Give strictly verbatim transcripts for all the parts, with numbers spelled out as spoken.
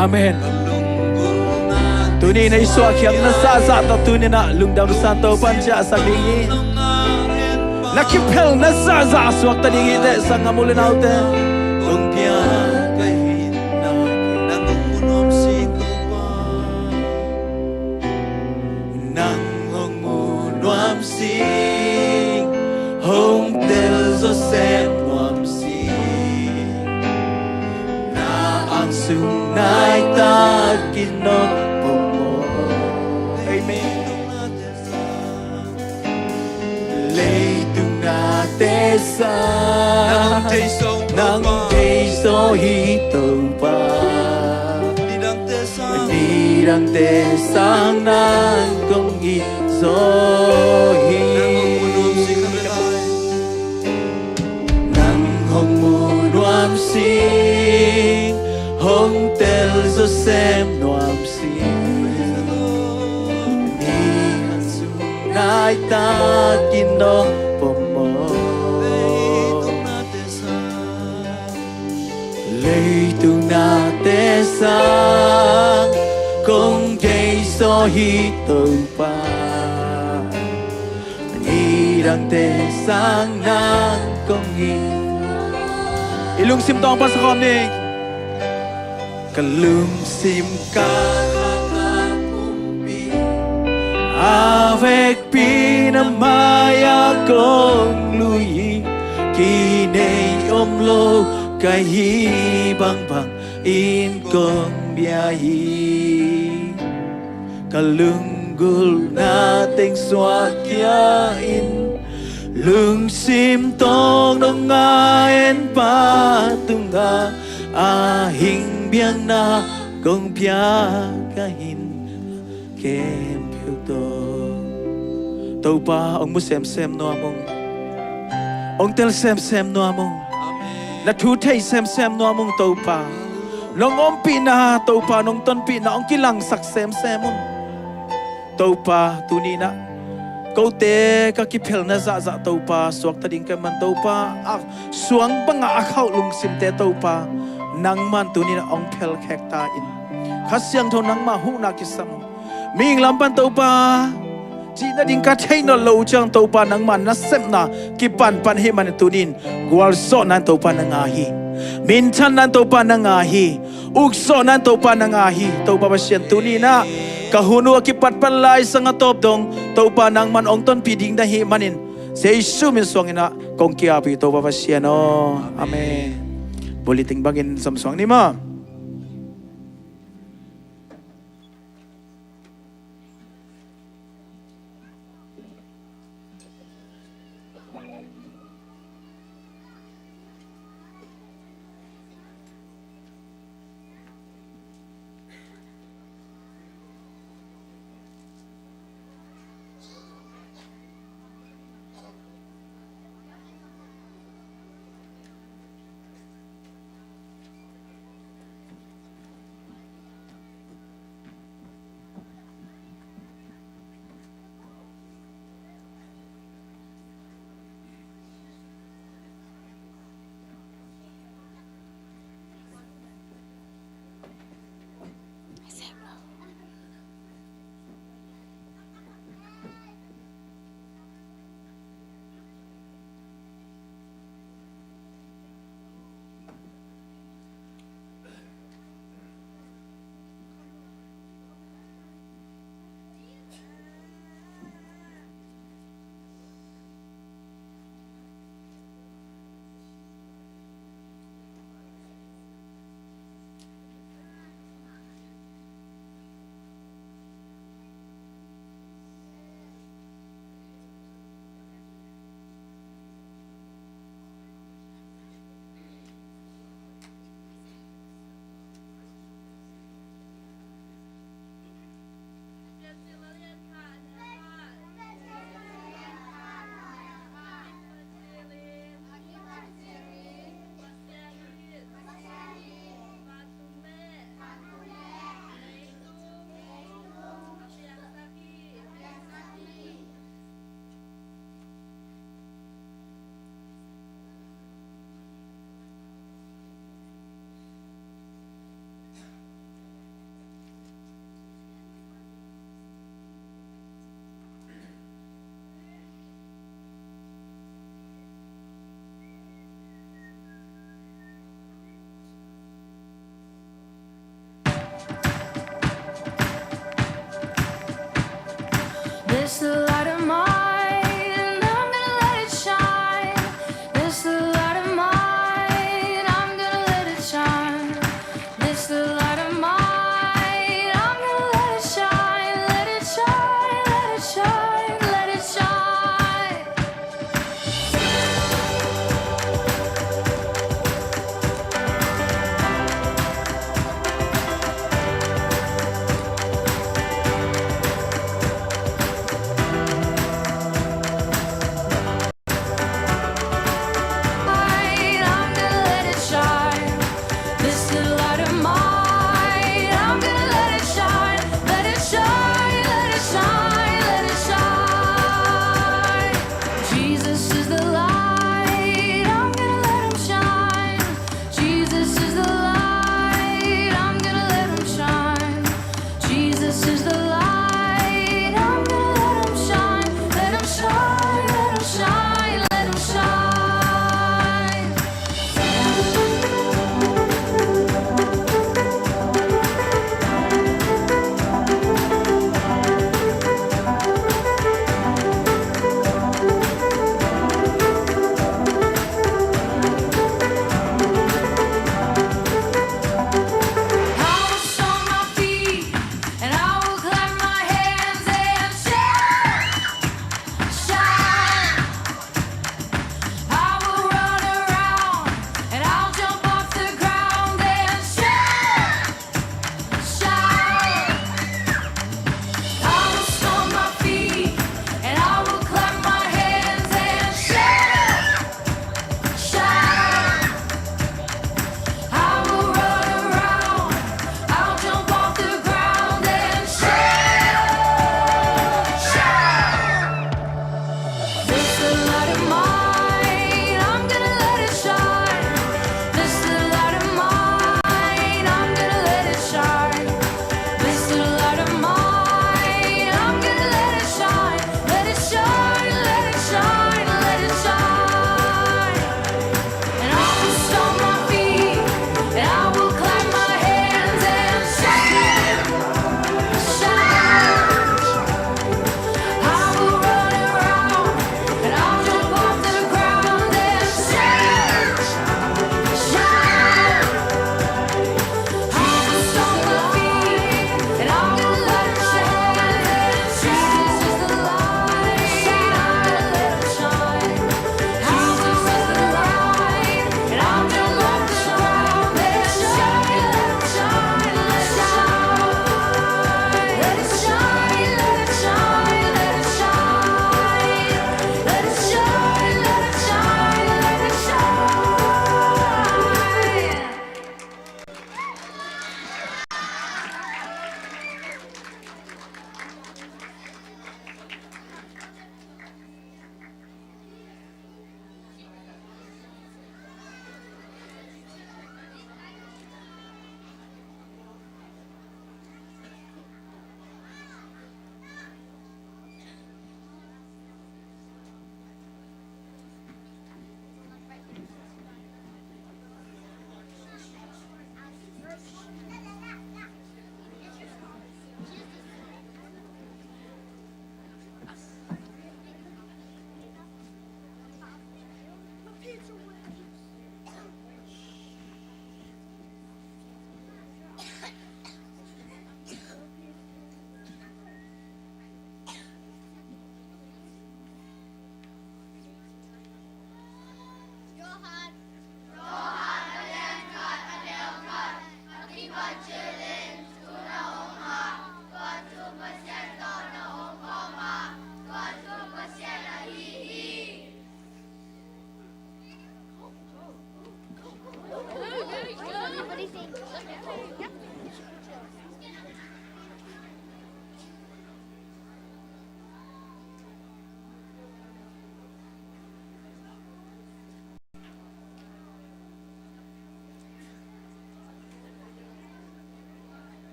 Amen. Tuni na i suahkhiatna zahzah tawh tuni na lungdam san Topa'n ciahsak ding hi. Na kiphelna zahzah suakta ding hi teh, sanggam u le naute. Kong piak ka hinna nang hong mu nuam sing Topa. Nang hong mu nuam sing, hong tel zawh sem nuam sing. Na ang sung nai takin nong pom maw. Amen. Leitung nate sang nang thei zaw hi Topa. Nidangte sang nang kong it zaw hi. Nang hong mu nuam sing, hong tel zawh sem nuam sing. Ni ang sung nai takin nong pom maw. Leitung nate sang kong gei zaw hi Topa. Nidangte sang nang kong it. I lungsim tawng pan sa khawm ni. Ka lungsim ka khang a pumpi a vekpi na mai-ah kong lui hi. Kinei om lo ka hih bangbang in kong bia hi. Ka lunggulhna teng suahkhia in, lungsim tawng dong a en pa tungah a hing biakna kong piak ka hin khempeuh tawh. Topa hong mu semsem nuam ung. Hong tel semsem nuam ung. Amen. Na thu thei semsem nuam ung Topa. Nong ompihna Topa, nong tonpihna hong kilangsak semsem un. Topa, tuni na kote ka kiphelna zahzah Topa suakta ding ka man Topa, a suang bangah a khauh lungsimte Topa, nangman tuni na hong phelkhek ta in. Kha Siangtho nangma huhna kisam. Mihing lam pan Topa, cih nading ka thei nawn lo uh ciang Topa nangma nasepna kipanpan ahih manin tuni in gualzawhna in Topa na ngah hi. Minthanna in Topa na ngah hi. Ukzawhna in Topa na ngah hi. Topa Pasian, tuni in ah ka hun uh a kipatpat lai sang a tawp dong Topa nangman hong tonpih ding na hih manin Jesu min suangin ah kong ki-ap hi Topa Pasian aw. Amen. Buli ting bangin zomsuang ni maw. This light of mine, I'm gonna let it shine. This light of mine, I'm gonna let it shine. This light of mine, I'm gonna let it shine. Let it shine, let it shine, let it shine.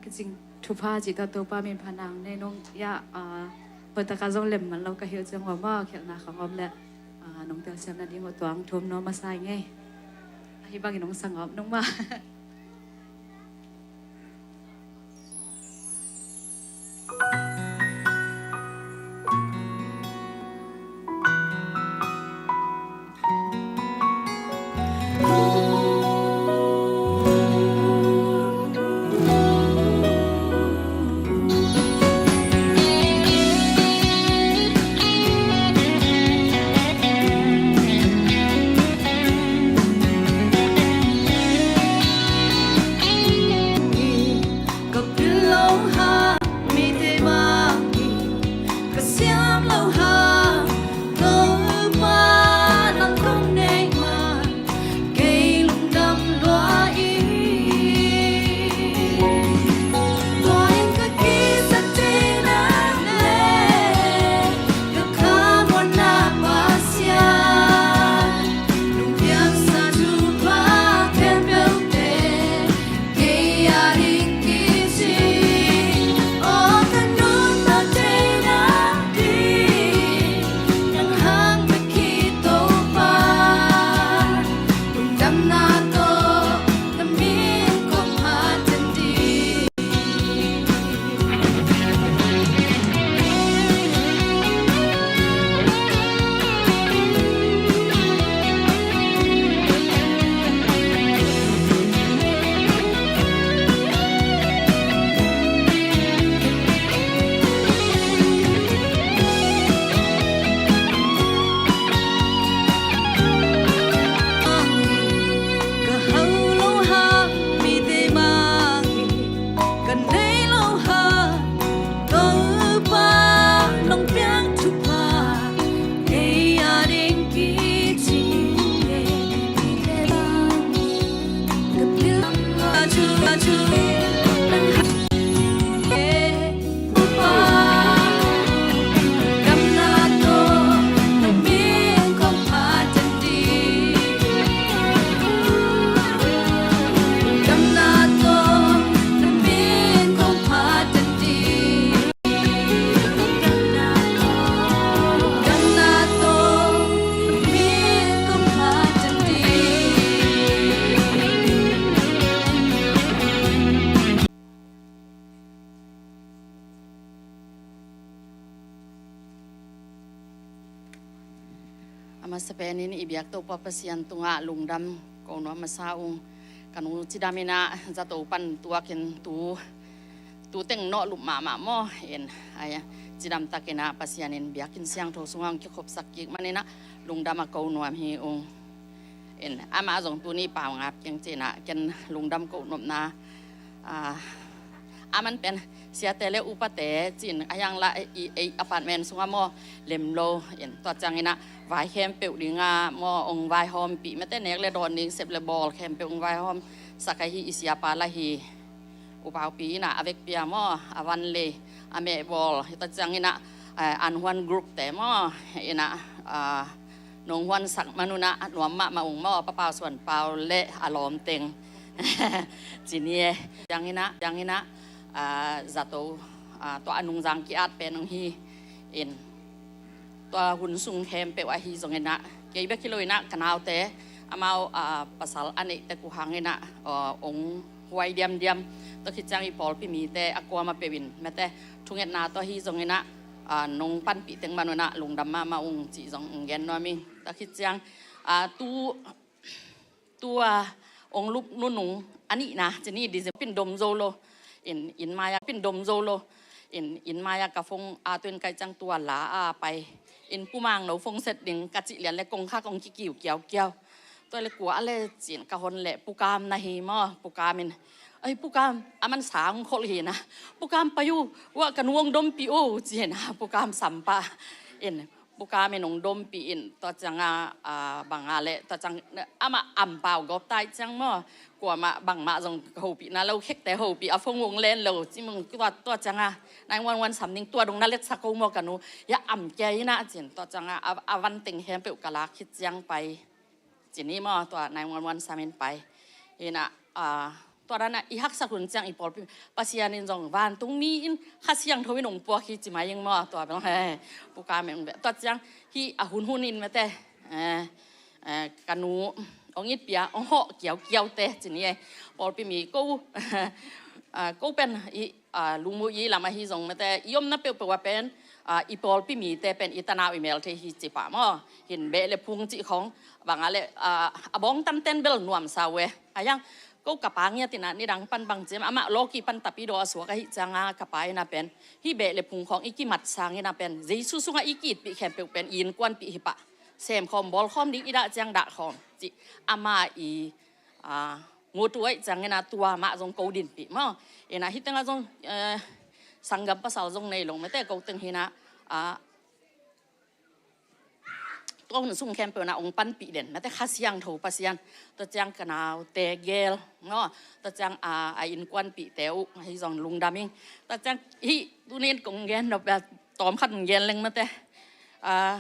Cing thupha cih tawh Topa min phanang nei nung ya, ah, hoih taka zong lem man lo ka hilh ciang om a, khialhna khang om le, ah, nong telsiam nading uh tuang thum nuam a sai ngei. Ahi bangin nong sangawp nung mah. Ka pil lo hang mite bang hi, ka siam lo hang Topa nang kong neih man, kei lungdam lua ing. Tua in ka kisa tei nang le ka khamuanna Pasian, lungpiangsa thupha khempeuhte kei ading kici. Aw ka nuntak tei nading, nang hang bek hi Topa, lungdamna tawh na min kong phat den ding. Ka hau lo hang mite bang hi, ka nei lo hang Topa nong piak thupha kei ading kici. Ka pil lo hang, ka pil lo hang, ka pil lo hang. A masa penin i biak Topa Pasian tungah lungdam ko nuam masa ung. Ka nu cidam in ah zato pan tuakin tu, tu teng nawh lup mahmah maw. In, ai, cidam takin ah Pasian in biakinn siangtho sungah ong kikhopsak kik manin ah lungdam a ko nuam hi ung. In, amah zong tuni pau ngap keng cin ah ken lungdam ko nopna, ah, a man pen siate le upate cin a hiang la i, i apartment sungah maw lem lo. In, tua ciangin ah vai khempeuh ding ah maw ong vaihawmpih mate, nek le dawn ding, sep le bawl khempeuh ong vaihawmsak ahi i siapa la hi. Upaupi in ah a vekpi a maw a van lei a mehbawl, tua ciangin ah, eh, an huan group te maw in ah, ah, nong huansak man un ah nuam mahmah ung maw, Pa Pau Suan Pau le a lawmteng. Cin hi e. Ciangin ah, ciangin ah, ah, zato, ah, tua a nungzang ki-at pen ong hi. In, tua hun sung khempeuh ahi zongin ah kei bek hi lo in ah ka naute amau, ah, pasal a neih tek uh hangin ah, ah, ong huai diamdiam. Tua khit ciang i pawlpi mite a kuamah peuh in mate thungetna tawh ahi zongin ah, ah, nong panpih teng man un ah lungdam mahmah ung cih zong ong gen nuam ing. Tua khit ciang, ah, tu, tua ong lup nunung a nihna cin hi, December pin dom zo lo. In, inn mai-ah pin dom zo lo. In, inn mai-ah ka phone a tuin kai ciang tua la a pai. In, Pu Mang no phone set ding ka cih lian le kongkhak ong kikiu kiaukiau. Tua le kua a le cin ka hon le Pu Kam na hi maw, Pu Kam in. Ai, Pu Kam, a man sa ong kholh hi na. Pu Kam pai uh, ua ka nu ong dompih uh, cin a Pu Kam sampah. In, Pu Kam in ong dompih in, tua ciang a, ah, bang a le, tua ciang, amah ampau gawp tai ciang maw, kuamah bangmah zong hopihna lo, khekte hopih a phone ong len lo, ci mung tua, tua ciang a, nine one one sam ning tua dong na letsak ko maw ka nu, ya am kia in ah cin, tua ciang a, a, a van teng khempeuh ka lak khit ciang pai. Cin hi maw, tua nine one one sam in pai. In ah, ah, Tua dan a i haksa hun ciang i pawlpi Pasian in zong vantung mi in Kha Siangtho in ong puak hi ci mai ing maw, tua bel he puka meng be. Tua ciang hi a hun hun in mate, eh, eh, ka nu ong it pia ong hawh kiau kiau te ci ni e. Pawlpi mi ko, ah, ko pen i, ah, lungmu i lam ahi zong mate i omna peuhpeuh a pen, ah, i pawlpi mi te pen i tanau i mel thei hi ci pah maw. Hin beh le phung ci khong bang a le, ah, a bawng tan ten bel nuam sau e. A yang ko ka pa ngiat in a nidang pan bang ciam amah lawki pan tapidaw a suak ahi cianga ka pa in a pen hi beh le phung khong i kimat sang in a pen Jesu sungah i kiitpih khempeuh pen i innkuanpih hi pah. Semkhawm bawlkhawm ding i dah ciang dahkhawm ci ama i, ah, ngutu ahi ciangin a tua mah zong ko dinpih maw. In a hi tengah zong, eh, sanggam pasal zong nei lo mate ko teng hi na, ah, tua hun sung khempeuh na ong panpih den mate Kha Siangtho Pasian. Tua ciang ka naute gel maw, tua ciang, ah, a innkuanpihte uh hi zong lungdam ing. Tua ciang hi tunin kong gen nop a tawm khat ong gen leng mate, ah,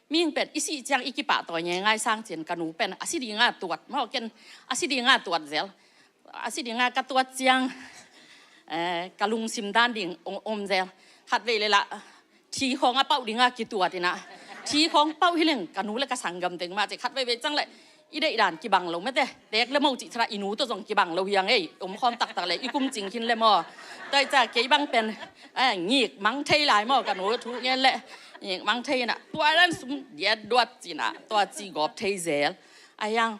mihing pen i sih ciang i kipahtawi ngeingai sang cin ka nu pen a si dinga tuat maw, ken a si dinga tuat zel. A si dinga ka tuat ciang, eh, ka lungsim dan ding ong om zel. Khatvei le lah thi khawng a pauh dinga kituat in a, thi khawng pauh hi leng ka nu le ka sanggam teng mah ci khatveivei ciang le i deih dan kibang lo mate. Teek le mo cih thara i nu tawh zong kibang lo hiang ei, om khawm taktak le i kum cing khin le maw. Tua i ca kei bang pen, eh, ngik mang thei lai maw, ka nu thu ngen le ngik mang thei in a tua dan sum diat duat cin a tua ci gawp thei zel. A yang,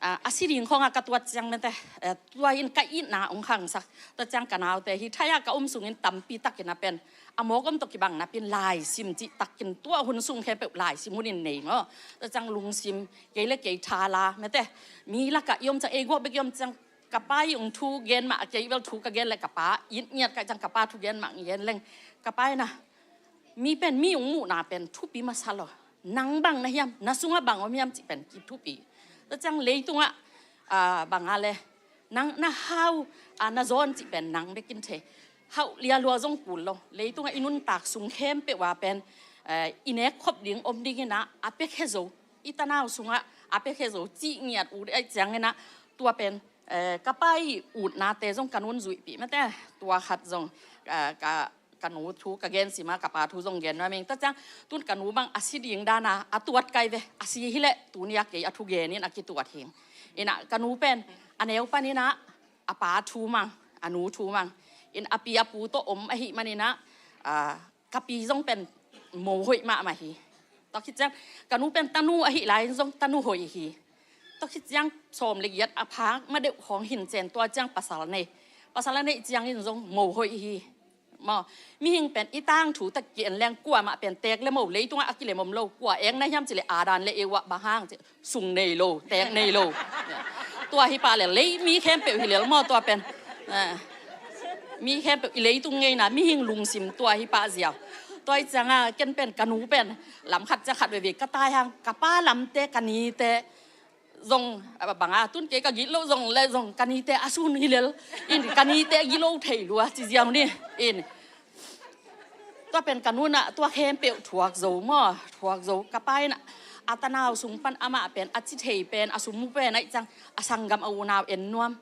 ah, a si ding khawng a ka tuat ciang mate, eh, tua in ka itna ong khangsak. Tua ciang ka naute hi thai a ka om sungin tampi takin a pen a mawk om tawh kibang napin laisim cih takin tua hun sung khempeuh laisim hun in nei maw. Tua ciang lungsim kei le kei thala mate mi lakah i om ciang ei guak bek i om ciang ka pa i ong thu gen mah a kei bel thu ka gen le ka pa it ngiat ka ciang ka pa thu gen mah gen leng ka pa in a mi pen mi ong muhna pen thupi masa lo. Nang bang na hiam, na sungah bang om hiam cih pen kithupi. Tua ciang leitungah, ah, bang a le nang na hau, ah, na zawn cih pen nang bekin thei. Hauh lialua zong kul lo. Leitungah i nuntak sung khempeuh a pen, eh, i nek khop ding om ding in a a pekhe zo. I tanau sungah a pekhe zo cih ngiat uh ahi ciangin a tua pen, eh, ka pa i utnate zong ka nun zuihpih mate. Tua khat zong, ah, ka ka nu thu ka gen sima ka pa thu zong gen nuam ing. Tua ciang tun ka nu bang a si ding dana a tuat kai ve a si hileh tuni a kei a thu gen in a kituat hing. In a ka nu pen a neu pan in a a pa thu mang a nu thu mang in a pi a pu tawh om ahi man in a, ah, ka pi zong pen mo hoih mahmah hi. Tua khit ciang ka nu pen tanu ahi lai in zong tanu hoih hi. Tua khit ciang sawm le giat a phak ma deuh khawng hin cen tua ciang pasal nei. Pasal a neih ciangin zong mo hoih hi. Maw, mihing pen i tangthu tak ki-en leng kuamah pen teek le mo leitungah a kilem om lo, kua eng na hiam cileh Adam le Eva bang hang ci sung nei lo teek nei lo. Tua hi pah le lei mi khempeuh hi lel maw tua pen. Ah. Mi khempeuh i leitung ngeina mihing lungsim tua hi pah ziau. Tua hi cianga ken pen ka nu pen lam khat cia khat veve ka tai hang ka pa lamte ka nite zong, a, banga tun kei ka gilo zong le zong ka nite a sun hilel in ka nite gilo thei lua ci ziau ni in. Tua pen ka nuna tua khempeuh thuak zo maw, thuak zo ka pa in a tanau sung pan amah pen a ci thei pen a sum mu pen ahi ciang a sanggam a unau en nuam.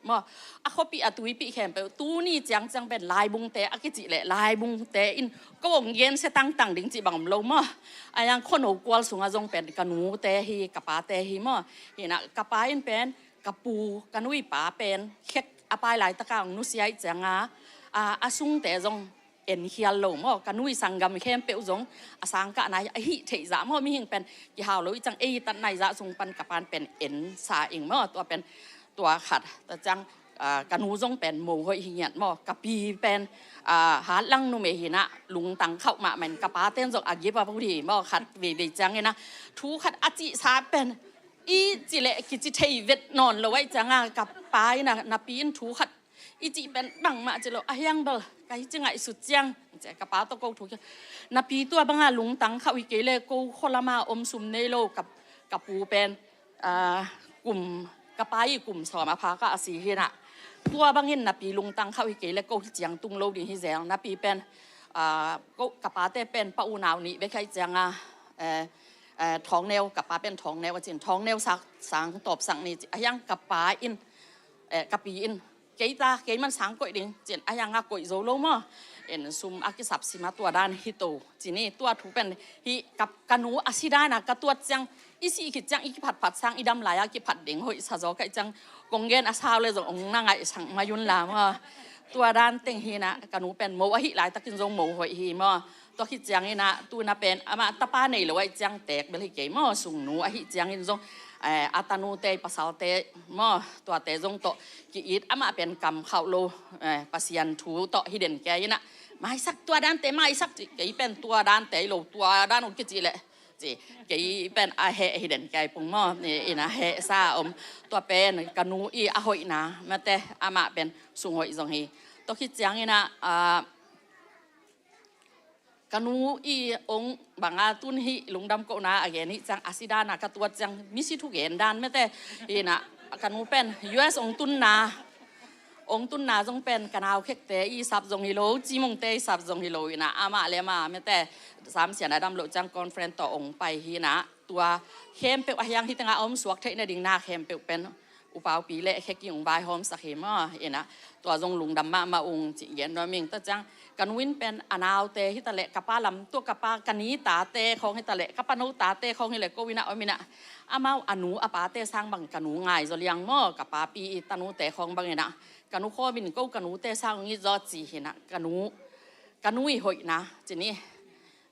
Maw, a khuapih a tuipih khempeuh tuni ciangciang pen laibungte a kicih leh laibungte in ko ong gensia tangtang ding cih bang om lo maw. A yang khuano kual sungah zong pen ka nute hi ka pate hi maw. Hinah ka pa in pen ka pu ka nuipa pen khek a pai laitaka ong nusia ih cianga a, a sungte zong en khial lo maw, ka nui sanggam khempeuh zong a sangkah nai a hih theih zah maw, mihing pen kihau lo ih ciang ei tat nai zah sung pan ka pan pen en sa ing maw, tua pen tua khat ta ciang, ah, ka nu zong pen mo hoih hi ngiat maw, ka pi pen, ah, hatlang numei hinah lungtang khauh mahmah in ka pa ten zong a give up uh hi maw, khat veivei ciang inah thu khat a cihsa pen i ci leh kici thei vet nawn lo aih cianga ka pa inah na pi in thu khat i cih pen bangmah ci lo, a hiang bel ka hi ci ngaihsut ciang, ka pa tawh ko thu kiang, na pi tua banga lungtang khauh hi kei le ko khualama om sum nei lo, ka, ka pu pen, ah, kum, ka pa i kum sawm a pha ka a si hinah. Tua bangin na pi lungtang khauh hi kei le ko hi ciang tung lo ding hi zel, na pi pen, ah, ko, ka pate pen pa unau nih bek aih cianga, eh, eh, thawngneu, ka pa pen thawngneu a cin, thawngneu sak, sang tawp sak ni ci, a hiang ka pa in eh, ka pi in, kei ta, kei man sang koih ding, ci-in a hiang a koih zo lo maw. In sum a kisap sim a tua dan hi to, ci ni, tua thu pen hi ka, ka nu a si dan a ka tuat ciang, i sih khit ciang i kiphatphat sang i dam lai a kiphat ding hoih sa zaw ka hih ciang, kong gen a sau le zong ong na ngaihsak mai un la maw. Tua dan teng hi na, ka nu pen mo ahih laitakin zong mo hoih hi maw. Tua khit ciangin ah, tu-in ah pen amah tapa nei lo ahih ciang teek bel hi kei maw, sungnu ahih ciangin zong, eh, a tanute, i pasalte maw, tuate zong tawh ki-it, amah pen kam khauh lo, eh, Pasian thu tawh hi den kei in ah, maisak, tua dante maisak, ci, kei pen tua dante hi lo, tua dan uh kici leh, ci, kei pen a heh hi den kei pung maw, in a heh sa om, tua pen ka nu i a hoihna, mate, amah pen sung hoih zong hi. Tua khit ciangin ah, ah, ka nu i ong banga tun hi lungdam kohna a gen hi ciang, a si dan a ka tuat ciang, misi thugen dan mate. Hi na, ka nu pen U S ong tunna, ong tunna zong pen ka naukhekte i sap zong hi lo, Cimongte i sap zong hi lo hi na, amah le amah mate, Samsian a dam loh ciang conference tawh ong pai hi na, tua khempeuh a hiang hi tengah a om suak theih nading na khempeuh pen upaupi le kheking ong vaihawmsak hi maw, in ah, tua zong lungdam mahmah ung ci gen nuam ing. Tua ciang ka nu in pen a naute hi ta leh, ka pa lam tua ka pa, ka ni tate khawng hi ta leh, ka pano tate khawng hi leh, ko in ah om in ah, amau a nu a pate sang bang ka nu ngai zaw liang maw, ka papi i tanute khawng bang in ah, ka nu khawm in ko ka nute sang ong it zaw ci hi na, ka nu, ka nu i hoihna ci ni.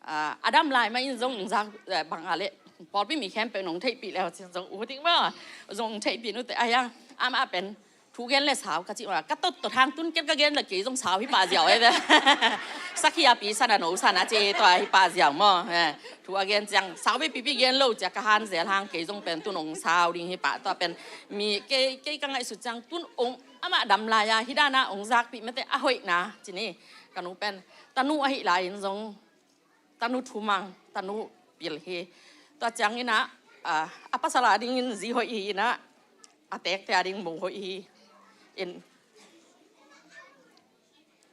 Ah, a dam lai mah in zong ong zak, eh, bang a leh, pawlpi mi khempeuh nong theihpih leh cin zong u ding maw, zong ong theihpih nute a hiang, amah pen thu gen le sau ka ci ua, ka tot tot hang tun ken ka gen le kei zong sau hi pah ziau e ve. Sakhi a pi san a no san a ci tua hi pah ziau maw, eh, thu a gen ciang sau ve pipi gen lo cia ka han zel hang kei zong pen tun ong sau ding hi pah, tua pen mi kei, kei ka ngaihsut ciang tun ong amah dam lai a hi dan a ong zakpih mate a hoihna ci ni, ka nu pen tanu ahih lai in zong tanu thumang, tanu pil hi. Tua ciangin ah, ah, a pasal a dingin zi hoih hi in ah, a teekte a ding mo hoih hi. In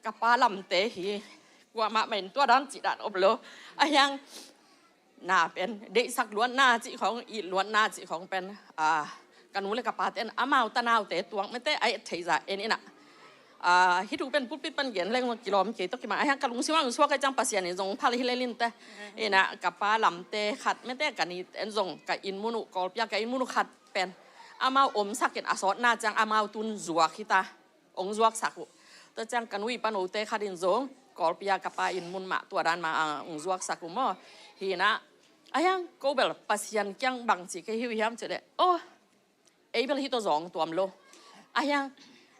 ka pa lamte hi, kuamah mah in tua dan cih dan om lo. A hiang na pen, deihsak luatna cih khawng, it luatna cih khawng pen, ah, ka nu le ka pate in amau tanaute tuak mate a et theih zah en in ah. Ah, hih thu pen pulpit pan gen leng kilawm kei tawh kimah. A hiang ka lungsim ah ong suak a ciang Pasian in zong phal hi lel in te. In ah ka pa lamte khat mate, ka nite in zong ka inn mun uh, Kawlpi a ka inn mun uh khat pen amau omsak in a sawtna ciang amau tun zuak hi ta. Ong zuaksak uh. Tua ciang ka nu i panote khat in zong Kawlpi a ka pa inn mun mah tua dan mah, ah, ong zuaksak uh maw. Hi na, a hiang ko bel Pasian kiang bang ci ka hi uh hiam cih leh, oh, ei bel hih tawh zawng tuam lo. A hiang,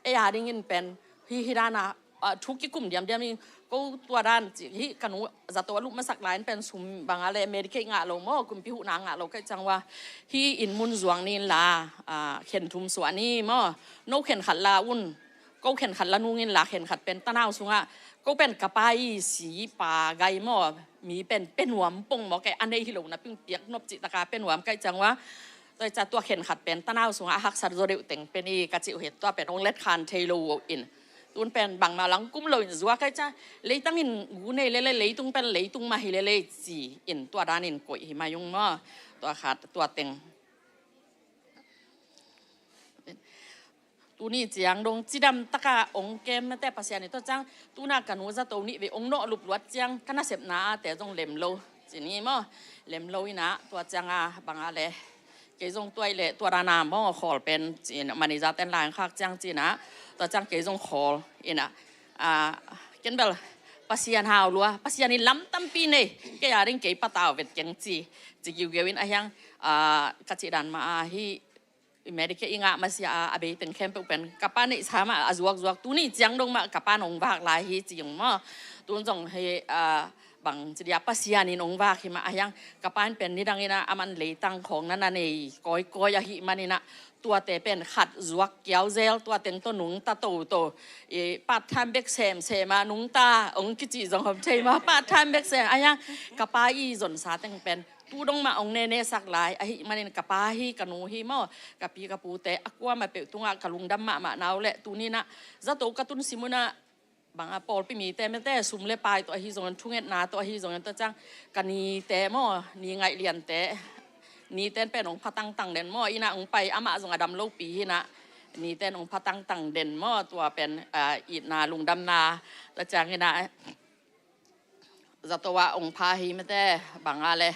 ei a dingin pen, hih, hih dan a, ah, thu kikum diamdiam in, ko tua dan ci, hih ka nu zato a lup masak lai in pen sum bang a leh Medicaid ngah lo maw, kumpi huhna ngah lo ka hih ciang ua, hih inn mun zuang ni in la, ah, khen thum suah ni maw, no khen khat la un, ko khen khat la nung in la, khen khat pen tanau sungah, ko pen ka pa i si pa gai maw, mi pen pia nuam pong maw, kei a nei hi lo na ping piak nop cih taka pia nuam ka hih ciang ua, tua i ca tua khen khat pen tanau sungah a haksa zaw deuh teng pia ni ka cih uh hi, tua pen ong let khan thei lo uh in. Tun pen bangmah lang kum lo in zuak ka hih ciang, leitang in gu nei lele, leitung pen leitung mah hi lele ci in tua dan in koih hi mai ung maw. Tua khat, tua teng. Tuni ciang dong cidam taka ong kem mate Pasian i tua ciang, tuna ka nu zato nih vei ong nawh lup luat ciang, ka nasepna a te zong lem lo ci ni maw, lem lo in ah, tua ciang a bang a leh, kei zong tua i leh tua dan a maw, khawl pen ci in, manager ten lai khak ciang ci in ah, tua ciang kei zong khawl in ah, ah, ken bel Pasian hau lua, Pasian in lam tampi nei, kei a ding kei patau vet keng ci, ci giugiau in a hiang, ah, ka cih dan mah a hi, i Medicaid i ngah masiah a, a bei teng khempeuh pen ka pa neihsa mah a zuakzuak, tuni ciang dong mah ka pa nong vak lai hi ci ung maw. Tun zong hi, ah, bang ci dia Pasian in ong vak hi mah a hiang, ka pa in pen nidang in ah a man leitang khawng na na nei kawikawi ahih man in ah, tuate pen khat zuak kiau zel, tua teng tawh nungta toto, i part time bek semsem a nungta ong kici zong hom thei maw, part time bek sem a hiang, ka pa i zonsa teng pen tu dong mah ong nenesak lai ahih manin ka pa hi, ka nu hi maw, ka pi ka pute a kuamah peuh tungah ka lungdam mahmah na uh leh, tuni in ah zato ka tun sim un ah, bang a pawlpi mite mate sum le pai tawh ahi zongin, thungetna tawh ahi zongin, tua ciang ka nite maw, ni ngaih liante, nite in pen ong pha tangtang den maw, in ah ong pai, amah zong a dam lopi hi in ah, nite in hong pha tangtang den maw, tua pen, ah, itna lungdamna, tua ciangin ah, zato ah hong pha hi mate, bang a le,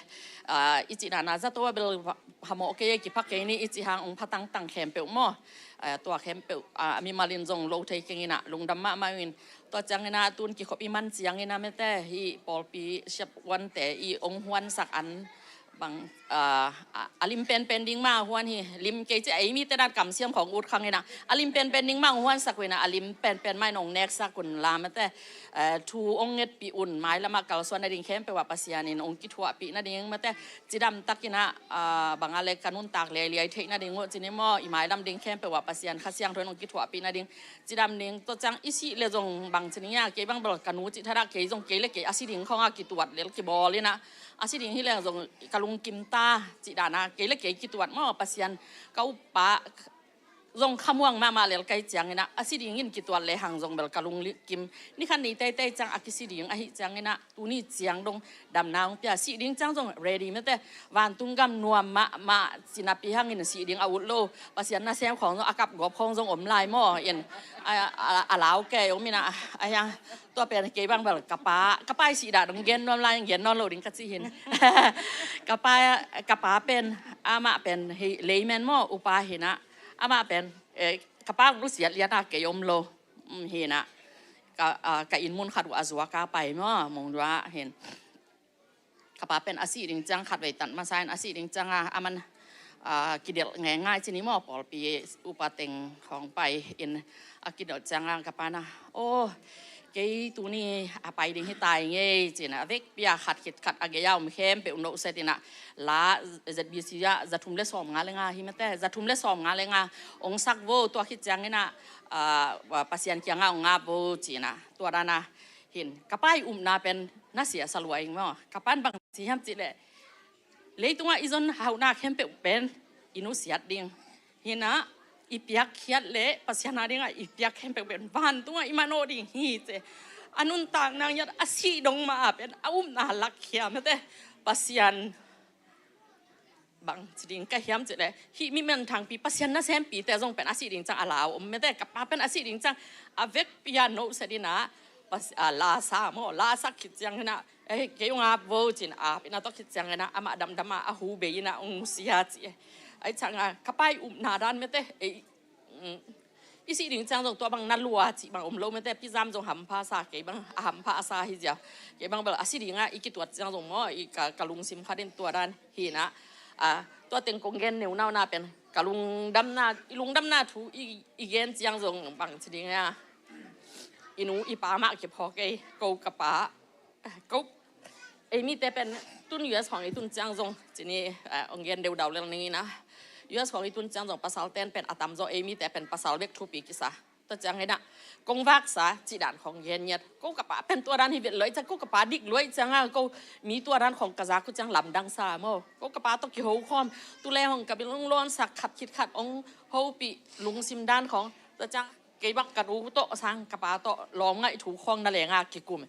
ah, i cih dan a zato ah bel hamawh kei, kipha kei ni i cih hang hong pha tangtang khempeuh maw. Ah, tua khempeuh, ah, mimal in zong lo thei keng in ah lungdam mahmah ing. Tua ciangin ah tun kikhop i man ciangin ah mate, hih pawlpi siapuante i hong huansak an bang, ah, a, a lim penpen ding mah huan hi, lim kei ci a, ei mite dan kamsiam khawng ut khang in ah, a lim penpen ding mah hong huansak uh in ah, a lim penpen mah in hong neksak un la mate, eh, thu hong ngetpih un, mailam ah kalsuan nading khempeuh ah Pasian in hong kithuahpih nading mate, cidam takin ah, ah, bang a le ka nuntak liailiai theih nading uh ci ni maw, i mailam ding khempeuh ah Pasian Kha Siangtho in hong kithuahpih nading, cidam ding. Tua ciang i sih le zong bang ci ni a, kei bang bel ka nu cih thadah kei zong kei le kei a si ding khawng a kituat lel kibawl in ah, a si ding hi leng zong ka lungkim ta cih dan a, kei le kei kituat maw, Pasian ka uppa zong khamuang mahmah lel kai ciangin ah, a si dingin kituat le hang zong bel ka lungkim. Ni khat ni teitei ciang a kisi ding ahih ciangin ah, tuni ciang dong damna hong pia, sih ding ciang zong ready mate, vantung gam nuam mahmah ci napi hangin sih ding a ut lo, Pasian nasem khawng zong a kapgawp khawng zong om lai maw in, a, a, a lau kei om in ah, a hiang, tua pen kei bang bel ka pa, ka pa i sih dah dong gen nuam lai, gen nawn lo ding ka ci hi in. Ka pa, ka pa pen, amah pen hih layman maw, upa hi in ah, amah pen, eh, ka pa hong nusiat lian a kei om lo, um, hi in ah, ka, ah, ka inn mun khat uh a zuak a pai maw, Mawngdua hi in. Ka pa pen a sih ding ciang khatvei tat masa in, a sih ding ciang a, aman, ah, kidelh ngeingai ci ni maw, pawlpi upa teng khawng pai in, a kidelh ciang a ka pa in ah, aw, kei tuni a pai ding hi ta ing ei ci in ah, a vekpi a khat khit khat a gei a om khempeuh noh set in ah, la Z B C ah za thum le sawmnga le nga hi mate, za thum le sawmnga le nga hong sak vo, tua khit ciangin ah, ah, Pasian kiangah hong ngap vo ci in ah, tua dan a hi in. Ka pa i upna pen na sia sa lua ing maw. Ka pa'n bang ci hiam cih leh, leitungah i zon hauhna khempeuh pen i nusiat ding hi in ah, i piakkhiat le Pasian a dingah i piak khempeuh pen vantungah i manawh ding hi ci. A nuntakna ngiat a sih dong mah a pen a upna lakkhia mate, Pasian bang ci ding ka hiam cih leh, hih mi minthangpi Pasian nasempite zong pen a sih ding ciang a lau om mate, ka pa pen a sih ding ciang a vekpi a noh set in ah, Pas-, ah, la sa maw, la sak khit ciangin ah, eh, kei hong ap vo ci in ap in ah, tua khit ciangin ah amah damdam a, a hu bei in ah hong nusia ci e. Ahih ciang a ka pa i upna dan mate, ei, mm, i sih ding ciang zong tua bang na lua cih bang om lo mate, Pi Zam zong hampha sa, kei bang a hampha a sa hi zia. Kei bang bel a si ding a i kituat ciang zong maw, i ka, ka lungsim khat in tua dan hi in ah, ah, tua teng kong gen neu nauna pen ka lungdamna, i lungdamna thu i, i gen ciang zong bang ci ding a, i nu i pa mah kiphawk ei, ko ka pa, ko, ei mite pen tun U S khawng i tun ciang zong ci ni, eh, hong gen deudau lel ning in ah, U S khawng i tun ciang zong pasalte'n pen a tamzaw ei mite pen pasal bek thupi kisa. Tua ciangin ah kong vaksa cih dan khawng gen ngiat. Ko ka pa pen tua dan hi vet lua i ciang, ko ka pa dik lua i ciang a, ko mi tua dan khawng ka zak uh ciang lamdang sa maw. Ko ka pa tawh kiho khawm, tu le hong ka bil hong lawnsak khat khit khat hong hopih lungsim dan khawng. Tua ciang kei bang ka nu tawh sang ka pa tawh lawm ngaih thu khawng na leng a kikum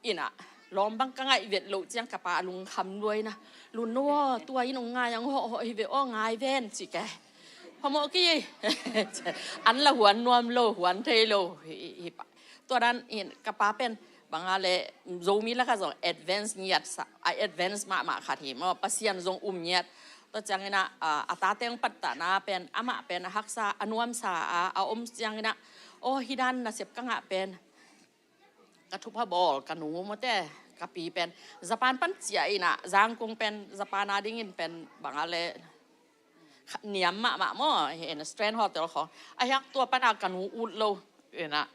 in ah, lawm bang ka ngaih vet loh ciang ka pa a lungkham lua in ah, Lun No aw, tua in hong ngai ang, hawh hawh hi ve aw, ngai ven ci ke. Phamawh kei ei. An la huan nuam lo, huan thei lo hi, hi pa. Tua dan in ka pa pen bang a le Zomi lakah zong advance ngiat sa, a advance mahmah khat hi maw, Pasian zong um ngiat. Tua ciangin ah, a, a tate hong pattahna pen, amah pen a haksa, a nuamsa a, a om ciangin ah, aw, hih dan nasep ka ngah pen ka thupha bawl ka nu mawte, ka pi pen Japan pan ciah in ah, Zangkung pen Japan a dingin pen bang a le kha-, niam mahmah maw, hi in ah Strand Hotel khawng. A hiang tua pan a ka nu ut lo in ah,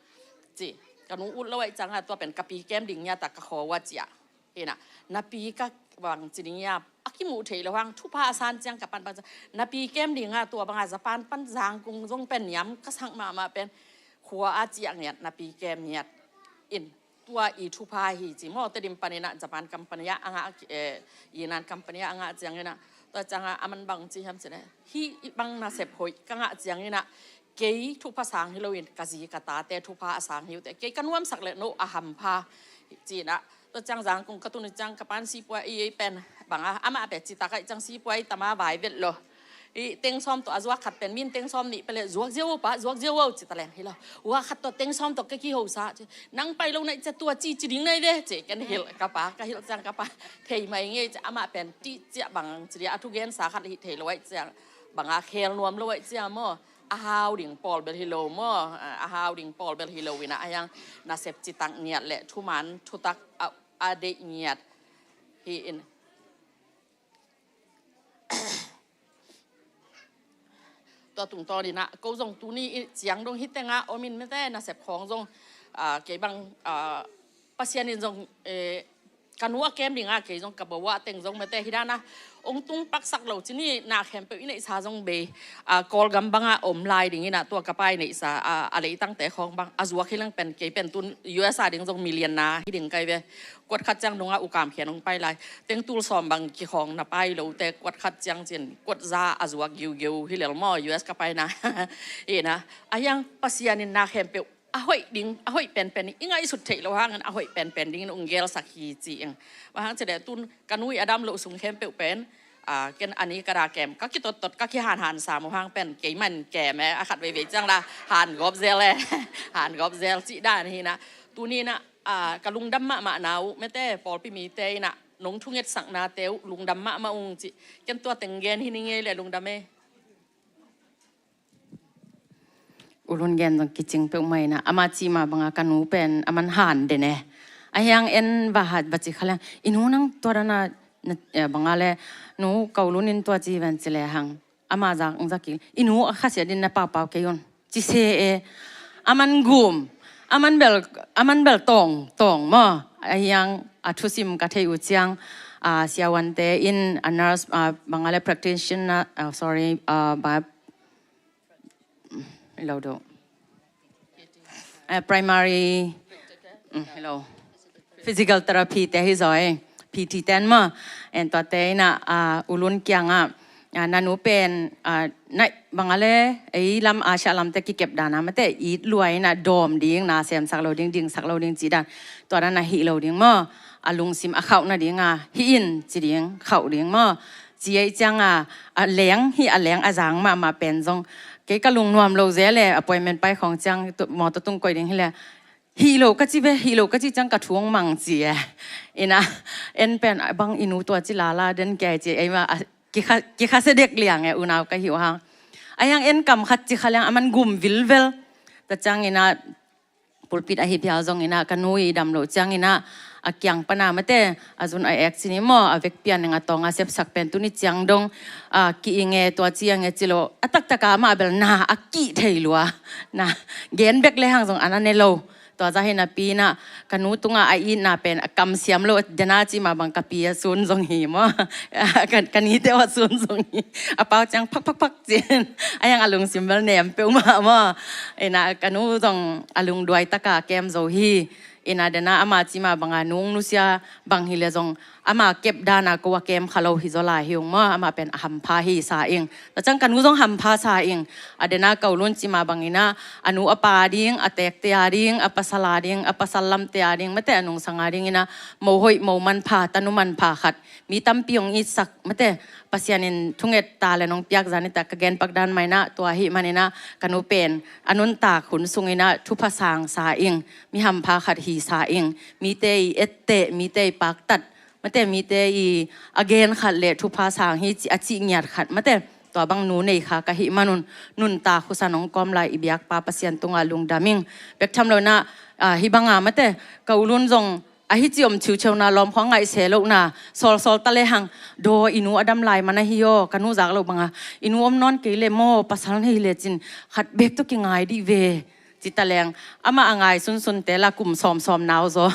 ci, ka nu ut lo ahih ciang a tua pen ka pi kem ding ngiat a ka khaw ah ciah in ah, na pi ka bang ci ding hiam, a kimuh theih loh hang, thupha a san ciang ka pan bang ciang, na pi kem ding a tua bang a Japan pan Zangkung zong pen niam ka sak mahmah pen, khua a ciah ngiat, na pi kem ngiat in, tua i thupha hi ci maw. Tedim panin ah Japan company ah a ngah, eh, Yinan company ah a ngah ciangin ah, tua ciang a aman bang ci hiam cih leh, hih bang nasep hoih ka ngah ciangin ah kei thupha sang hi loin ka zi ka tate thupha a sang hi uh teh, kei ka nuamsak leh no a hampha ci in ah. Tua ciang Zangkung ka tun uh ciang ka pa'n sipuai i ei pen bang a, amah pen citak ahih ciang sipuai tam a vai vet lo. I teng sawm tawh a zuak khat pen min teng sawm nih pele zuak ziau pa, zuak ziau ci ta leng hi lo. Ua khat tawh teng sawm tawh ka kihosa ci. Nang pai lo nai cia tua ci ci ding nai ve ci ken hilh ka pa, ka hilh ciang ka pa thei mai ngei ci, amah pen ti cia bang ci dia a thugensa khat hi thei lo ai ciang banga khel nuam lo ai cia maw. A hau ding pawl bel hi lo maw. A hau ding pawl bel hi lo ina a hiang nasep citak ngiat le thuman thutak a, a deih ngiat hi in. Tua tungtawn ina ko zong tuni ciang dong hi tenga om in mete nasep khawng zong kei bang Pasian in zong ka nu a kem dinga kei zong ka bawa teng zong mete hi dana ong tung paksak lo cini na khempeuh i neihsa zong bei Kawlgam banga om lai ding ina tua ka pai neihsa a leitangte khawng bang a zuak hi leng pen kei pen tun U S a ding zong million na hi ding kai ve. Kuat khat ciang nunga ukam khian hong pai lai. Teng tul sawm bang kikhawng na pai lo te kuat khat ciang cin kuat za a zuak giugiu hi lel maw U S ka pai na. Ina a hiang Pasian in na khempeuh a hoih ding a hoih penpen i ngaihsut theih lo hangin a hoih penpen dingin ung gelsak hi ci ing. Bang hang ci de tun ka nui a dam lo sung khempeuh pen ken ani ka da kem ka kitottot ka kihanhan sam uh hang pen keiman kem e a khat veivei ciang la han gawp zel e. Han gawp zel ci dan hi na. Tuni na ka lungdam mahmah na uh mete pawlpi mite ina nong thungetsaknate uh lungdam mahmah ung ci. Ken tua teng gen hi ni ngei le lungdam e. Ulun gen zong kicing peuh mai na ama ci ma banga ka nu pen aman han den e. A hiang en va hat va ci kha leng i nu nang tua dana banga le nu ka ulun in tua ci ven ci le hang ama zak ung zak kil i nu a khasia din na paupau kei un. Ci se e. Aman gum aman bel aman bel tawng tawng maw. A hiang a thusim ka thei uh ciang a siawante in a nurse a bangale practitioner a sorry a ba lo do a primary hello physical therapy te hi zoi P T ten maw. En tuate ina a ulun kianga a nanu pen a nai bangale ei lam a sha lamte kikep dana mate it lua ina dawm ding na semsak lo ding dingsak lo ding ci dan tua dan a hih lo ding maw. A lungsim a khauh na ding a hih in ci ding khauh ding maw. Ci ei cianga a leng hi a leng a zang mahmah pen zong kei ka lungnuam lo ze le appointment pai khawng ciang mawtaw tung koih ding hi le hih lo ka ci ve hih lo ka ci ciang ka thu hong mang ci e. Ina en pen bang i nu tua ci lala den kia ci ei ma kikha sedek liang e unau ka hi uh hang. A hiang en kam khat ci kha liang aman gum vilvel ta ciang ina pulpit ahi piau zong ina ka nu i dam lo ciang ina a kiang pana mate a zun a ek cini maw a vek pian ning a tawng a sepsak pen tuni ciang dong a ki inge tua ci ange ci lo a taktaka mah bel na a kih thei lua na gen bek le hang zong ana ne lo. Tua za hi napi ina ka nu tunga a itna pen a kamsiam lo dena ci ma bang ka pi a sun zong hi maw. Ka nite a sun zong hi a pau ciang phak phak phak cin a hiang a lungsim bel nem peuhmah maw. Ina ka nu zong a lungduai taka kem zo hi. Ina dena ama cima banga nung nusia bang hi le zong ama kep dana ko a kem kha lo hi zaw lai hi ung maw. Ama pen a hampha hi sa ing. Tacang ka nu zong hampha sa ing. A dena ka ulun cima bangina a nu a pa ding a tekte a ding a pasal a ding a pasal lamte a ding mate a nungsanga ding ina mo hoih mo manpha tanu manpha khat mi tampi hong itsak mate Pasian in thunget ta le nong piak zan ita ka genpak dan maina tua hi manina ka nu pen a nuntak hun sungina thupha sang sa ing mi hampha khat hi sa ing mite i etteh mite i paktat mate mite i a gen khat le thupha sang hi ci a cih ngiat khat mate tua bang nu nei kha ka hi manun nuntak husa nong kawm lai i biakpa Pasian tunga lungdam ing. Bek tham lo ina hi banga mate ka ulun zong ahi ci om ciuciuna lawm khong ngaih se lohna sawlsawl ta le hang daw i nu a dam lai man ahi aw ka nu zak lo banga i nu om nawn kei le maw pasal nei le cin khat bek tawh kingai dih ve. Ci ta leng ama a ngai sunsunte la kum sawmsawm nau zaw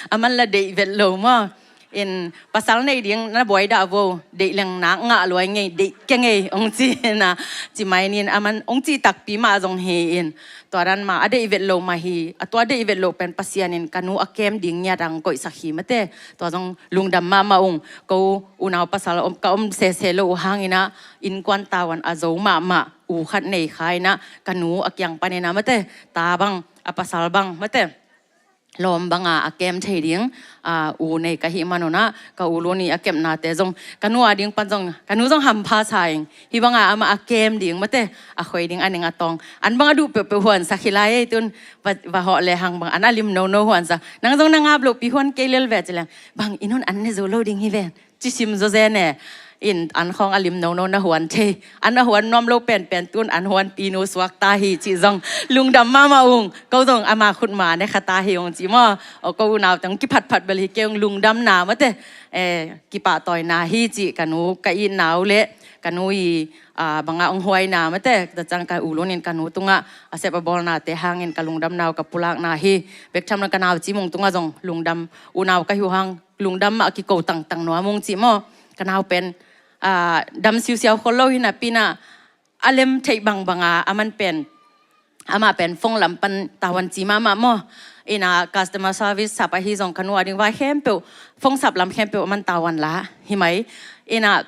aman la deih vet lo maw. In pasal nei ding na buai dah vo deih leng nak ngah luai ngei deih ke ngei ong ci na ci mai nin aman ong ci takpi mah zong hi in. Tua dan ma a deih vet lo mah hi a tua deih vet lo pen Pasian in ka nu a kem ding ngiat ang koihsak hi mate. Tua zong lungdam mahmah ung ko unau pasal ka om sese lo uh hangina innkuan tawan a zo mahmah u khat nei kha ina ka nu a kiang panina mate ta bang a pasal bang mate lawm banga a kem thei ding, a, u nei ka hih manun ah, ka u Lun i a kepnate zong, ka nu a ding pan zong, ka nu zong hampha sa ing. Hih banga amah a kem ding mate, a khoi ding a ning a tawng. An bang a duh peuhpeuh huansak hi lai ei tun, va, va hawh le hang bang, an a lim nono huansak. Nang zong na ngap lohpi huan kei lel ve ci leng. Bang i nun an ne zo lo ding hi ven. Ci sim zaw zen e. In an khawng a lim nono na huan thei. An a huan nuam lo penpen tun an huanpi nu suak ta hi cih zong lungdam mahmah ung. Ko zong ama khutma ne kha ta hi ung ci maw. Aw, ko unau teng kiphatphat bel hi kei ung, lungdamna mate. Eh, kipahtawina hi cih ka nu ka itna uh le ka nu i, ah, banga ong huaina mate. Tua ciang ka u Lun in ka nu tungah a sep a bawlnate hangin ka lungdamna uh ka pulakna hi. Bek tham lo ka nau Cim Ung tungah zong lungdam, unau ka hi uh hang lungdam mah a kiko tangtang nuam ung cih maw. Ka nau pen, ah, dam siusiau khol lo hi napi in ah, a lem theih bangbang a, aman pen, amah pen phone lam pan tavuan ci mahmah maw. In ah customer service sap ahi zong ka nu a ding vai khempeuh, phone sap lam khempeuh aman tavuan la hi mai. In ah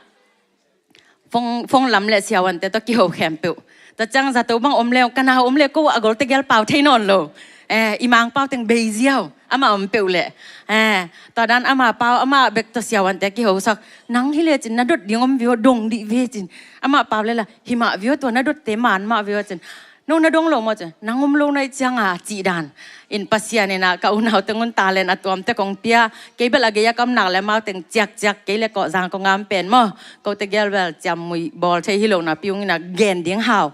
phone, phone lam le siavuante tawh kiho khempeuh. Tua ciang zato bang om le, ka nau om le ko a gol tegel pau thei nawn lo. Eh, i Mang pau teng bei ziau, amah om peuh le. Eh, tua dan ama pau, amah bek tawh siavuante kihosak. Nang hi le cin na dot ding om vio, dong dih ve cin. Amah pau le la, hi mah vio, tua na dotte man mah vio cin. No na dong lo maw cin, nang om lo na ih cianga cih dan. In Pasian in ah ka unau teng un talent a tuamte kong pia. Kei bel a gei a ka omnak le amau teng ciakciak, kei le Kawhzang kong ngam pen maw. Ko tegel bel ciammui bawl thei hi lo napi ung in ah gen ding hau.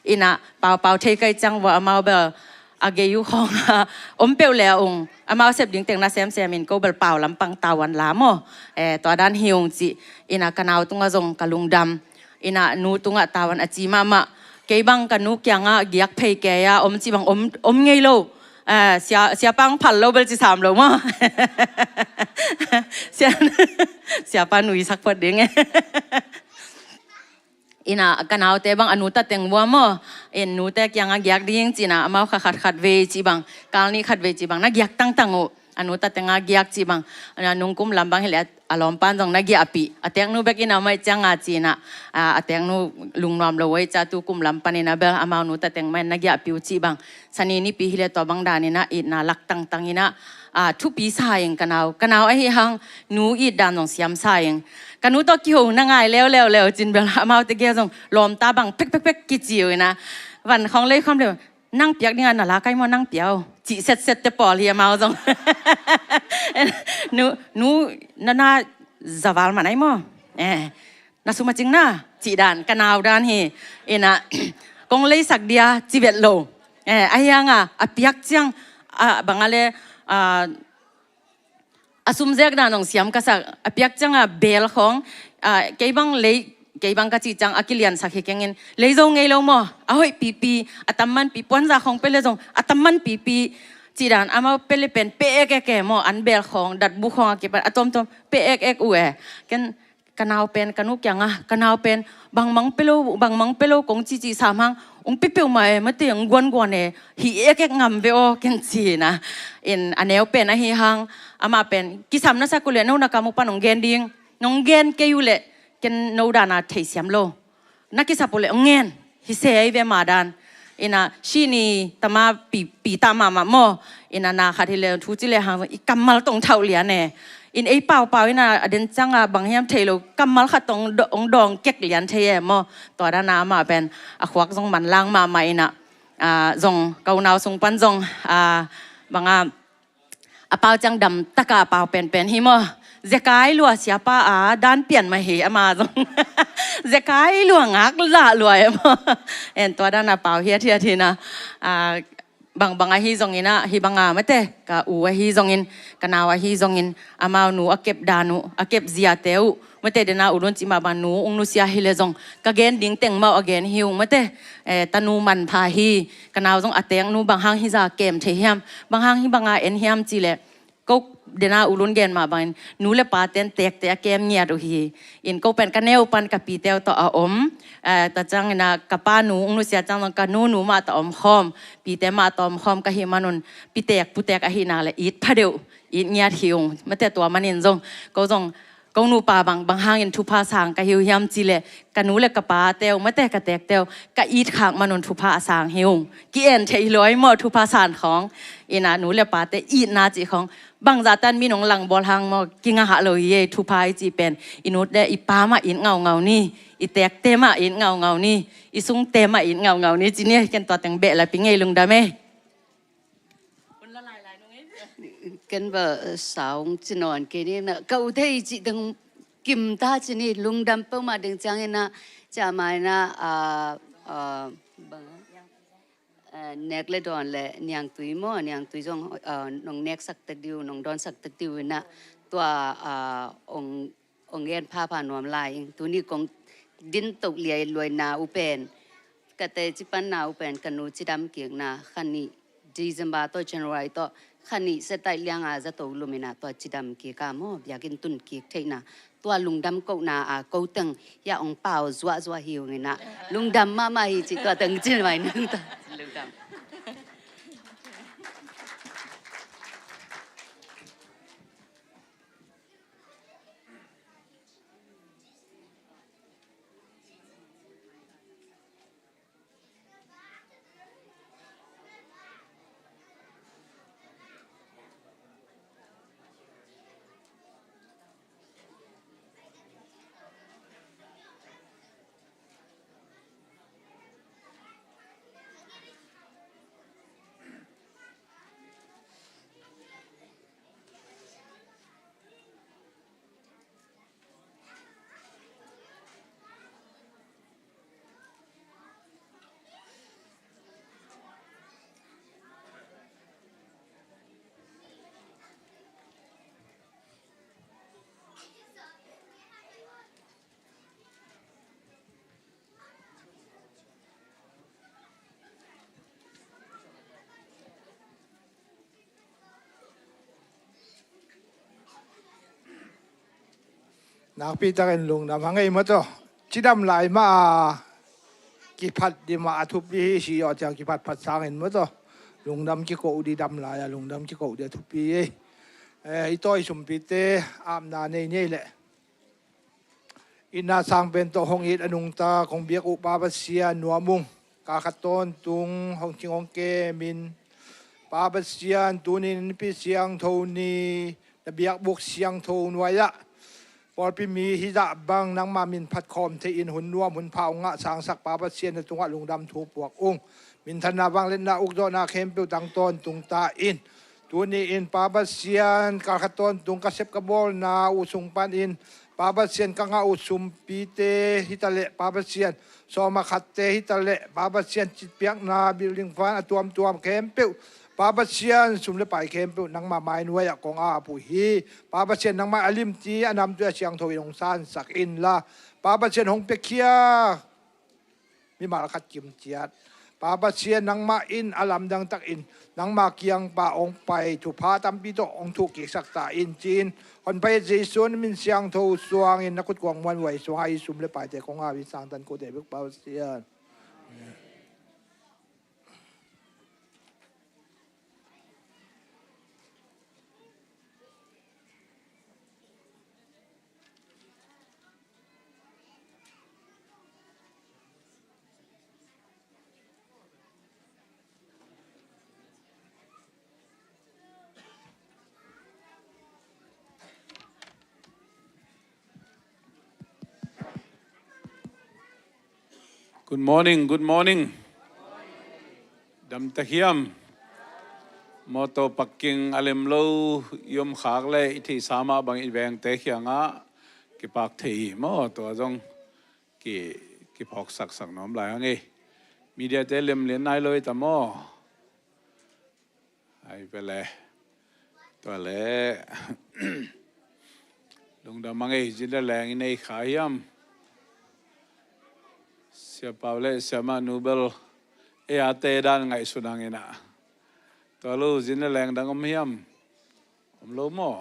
In ah paupau thei ka ih ciang vua amau bel a gei uh khawng ah om peuh le a ung. Amau sep ding teng na semsem in ko bel pau lampang tavuan la maw. Eh, tua dan hi ung cih. In ah ka nau tungah zong ka lungdam. In ah nu tungah tavuan a ci mahmah. Kei bang ka nu kiangah giak phei kei a om cih bang om, om ngei lo. Ah, sia, siapa ong phal lo bel ci sam lo maw. Sia, siapa nuisak phot ding. In ah ka naute bang a nu tateng vua maw. In nute kiangah giak ding ci in ah amau kha khat khat vei cih bang, kal nih khat vei cih bang na giak tangtang uh. A nu tateng a giak cih bang, a nungkum lam bang hi le a lawmpan zong na giahpih. A teknu bek in a om a ih cianga ci in ah, a, a teknu lungnuam lo a ih cia tu kum lam pan in ah bel amau nu tateng mah in na giahpih uh cih bang. Sani nipi hi le tua bang dan in ah itna lak tangtang in ah, a, thupi sa ing ka nau. Ka nau ahi hang nu it dan zong siam sa ing. Ka nu tawh kiho na ngai leuleu leu cin bel amau tegel zong lawmta bang pekpekpek kici uh in ah. Van khawng lei khawm leu. Nang piak dingah na la kai maw, nang pia uh. Cih setset te pawl hi amau zong. Nu, nu, na na zaval man ai maw. Eh, na sum a cing na, cih dan, ka nau dan hi. In ah, kong leisak dia, ci vet lo. Eh, ahi hang a, a piak ciang, a, bang a le, a, a sum zek dan zong siam ka sak, a piak cianga bel khawng, a, kei bang lei, kei bang ka cih ciang a kiliansak hi kengin, lei zo ngei lo maw, a hoih pipi, a tam man pi, puanza khawng pele zong, a tam man pipi, cih dan, amau pele pen, pe ek ek e maw, an bel khawng, datbu khawng a kipan, a tuamtuam, pe ek ek uh e. Ken, ka nau pen, ka nu kiangah, ka nau pen, bangmang pelo, bangmang pelo, kong cici sam hang, ong pe peuhmah e, mate ong guanguan e, hi ekek ngam ve aw, ken ci in ah. In a neu pen ahi hang, amah pen, kisam na sak uh leh, no na kam uh pan ong gen ding, nong gen kei uh leh, ken no dana theisiam lo. Na kisap uh leh, ong ngen. Hi se ei ve mah dan. In ah, sini tama pi, pi ta mahmah maw. In ah, na khat hi le, thu ci le hang, i kammal tong thauh lian e. In ei paupau in ah, a den cianga bang hiam thei lo, kammal khat tong do-, ong dawng kek lian thei e maw. Tua dana amah pen, a khuak zong manlang mahmah in ah, a, zong, ka unau sung pan zong, a, banga, a pau ciang dam taka a pau penpen hi maw. Zekai lua siapa a dan pian mah hi ama zong. Zekai lua ngak lah lua e maw. En tua dan a pau hiathiat hi na. A, bangbang ahi zongin ah, hi banga mate, ka u ahi zongin, ka nau ahi zongin, amau nu a kep dan uh, a kep ziate uh, mate dena u Lun cih mah bang nu ung nusia hi le zong, ka gen ding teng mah uh a gen hi ung mate, eh, tanu manpha hi, ka nau zong a teknu bang hang hi za kem thei hiam, bang hang hi banga en hiam ci le, ko dena u Lun gen mah bangin, nu le pa ten tekte a kem ngiat uh hi. In ko pen ka neu pan ka pite uh tawh a om, eh, tua ciangin ah ka pa nu ung nusia ciang zong ka nu nu mah tawh om khawm, pite mah tawh om khawm ka hih manun, pitek putek ahih nak le it pha deuh, it ngiat hi ung. Mate tua manin zong, ko zong Ko nupa bang, bang hangin thupha sang ka hi uh hiam cih leh, ka nu le ka pate uh, mate ka tekte uh, ka it khak man un thupha a sang hi ung. Ki-en thei hi lo ei maw, thupha sang khawng. Ina nu le pate itna cih khawng, bangzah tan min hong langbawl hang maw, kingah lo hi ei. Thupha i cih pen i nu le i pa mah it ngaungau ni, i tekte mah it ngaungau ni, i sungte mah it ngaungau ni ci ni. Ken tua teng beh la pi ing ei, lungdam ei. Ken bel, eh, saung ci nawn kei ni na, ka ut thei cih ding kim ta ci ni, lungdam peuhmah ding ciangin na, ciamah in na, ah, ah, bang, eh, nek le dawn le Niangtui maw, Niangtui zong, ah, nong neksak tek ding uh, nong dawnsak tek ding uh in na, tua, ah, ong ong gen phapha nuam lai ing. Tuni kong din toh liai luaina uh pen, ka teci panna uh pen, ka nu cidam kikna, kha nih December tawh January tawh, kha nih Setaih lianga zato lum in na tua cidam kik a maw, biakinn tun kik theihna, tua lungdam kohna a ko teng hiah ong pau zuahzuah hi ung in na, lungdam mahmah hi cih tua teng ci mai nang ta. Lungdam. Nakpi takin lungdam hang ei maw taw. Cidam lai mah a kiphat ding mah a thupi hi, si aw ciang kiphatphat sangin maw taw. Lungdam kiko ding, dam lai a lungdam kiko ding a thupi ei. Eh, i tawi sumpite apna nei nei leh. Itna sang pen tawh hong it a nungta kong biak uh Pa Pasian nuam ung. Kal khat tawntung hong cing hong kem in, Pa Pasian, tuni in Nipi Siangtho ni, na biakbuk siangtho nuai-ah pawlpi mi hizah bang nangma min phat khawm thei in hun nuam hun pha hong ngah sangsak Pa Pasian, na tungah lungdam thu puak ung. Minthanna, vangliatna, ukzawhna khempeuh tang tawntung ta in. Tuni in Pa Pasian, kal khat tawntung ka sep ka bawlna uh sung panin, Pa Pasian, ka ngah uh sumpite hi ta leh, Pa Pasian, sawma khatte hi ta leh, Pa Pasian, citpiakna building fund a tuamtuam khempeuh, Pa Pasian, sum le pai khempeuh nangma mainuai-ah kong ap uh hi. Pa Pasian, nangma a limci a namtui a siangtho in hong sansak inla, Pa Pasian, hong piakhia mimal khat kim ciat, Pa Pasian, nangmah in a lamdang takin nangma kiang pan hong pai thupha tampi tawh hong thuhkiksak ta in, ci-in Honpa Jesu min siangtho suangin na khutkuang muanhuai sungah i sum le paite kong ap in, sangtan kote bek Pa Pasian. Good morning, good morning. Dam ta hiam? Mawtaw parking a lem lo i om khak leh i theihsa mah bang i vengte kiangah kipak thei hi maw, tua zong ki, kiphawk saksak nuam lai hang ei. Mediate lem lian nai lo i ta maw? Ai pele. Tua le. Lungdam hang ei, zin le leng i nei kha hiam? Sia Pau le Sia Manu bel ei a te dan ngaihsun hang in ah. Tua lo zin le leng dang om hiam? Om lo maw?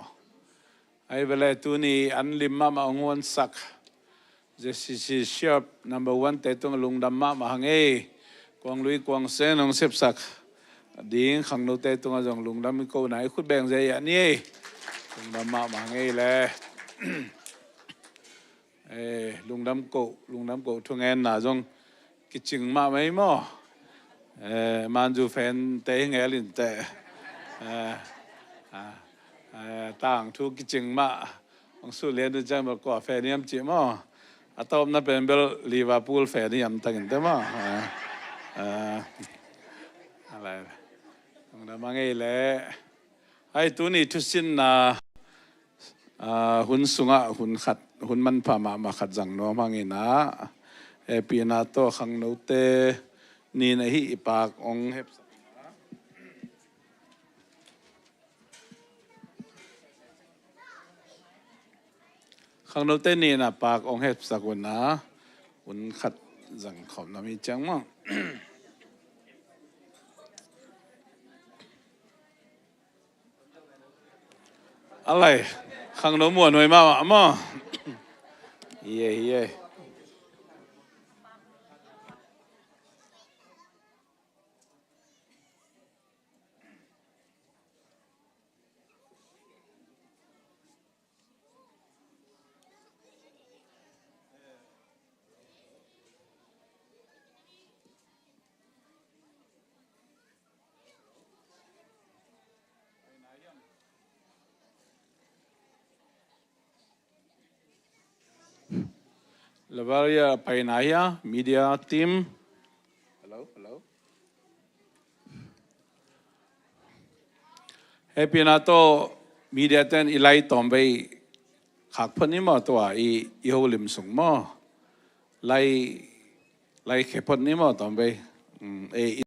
Ai pele, tuni an lim mahmah hong huansak Z C C Sharp number one te tungah lungdam mahmah hang ei. Kuang lui kuang sen hong sepsak ding khangnote tungah zong lungdam i kohna i khut beng zia i ah ni ei. Lungdam mahmah hang ei le. Eh, lungdam koh, lungdam koh thungenna zong kicing mahmah hi maw. Eh, Manzu fan te hi ngel in teh. Eh, ah, eh, tangthu kicing mah. Hong sut lian uh ciang bel kua fan hiam cih maw. A tawpna pen bel Liverpool fan hiam tangin teh maw. Eh, eh, alai. Lungdam a ngei leh. Hai tuni thusinna, ah, hun sungah hun khat, hun manpha mahmah khat zang nuam hangin ah, hehpihna tawh khangnote ni na hih i pak hong hepsak. Khangnote ni na pak hong hepsak un ah, hun khat zang khawm na mi ciang maw. Alai, khangno muanhuai mahmah maw. Hi e, hi e. Lavaria paina hia, media team. Hello, hello. Hehpihna tawh media ten i lai tawmvei khak phot ni maw, tua i, i holim sung maw. Lai, lai khe phot ni maw tawmvei. Mm, eh,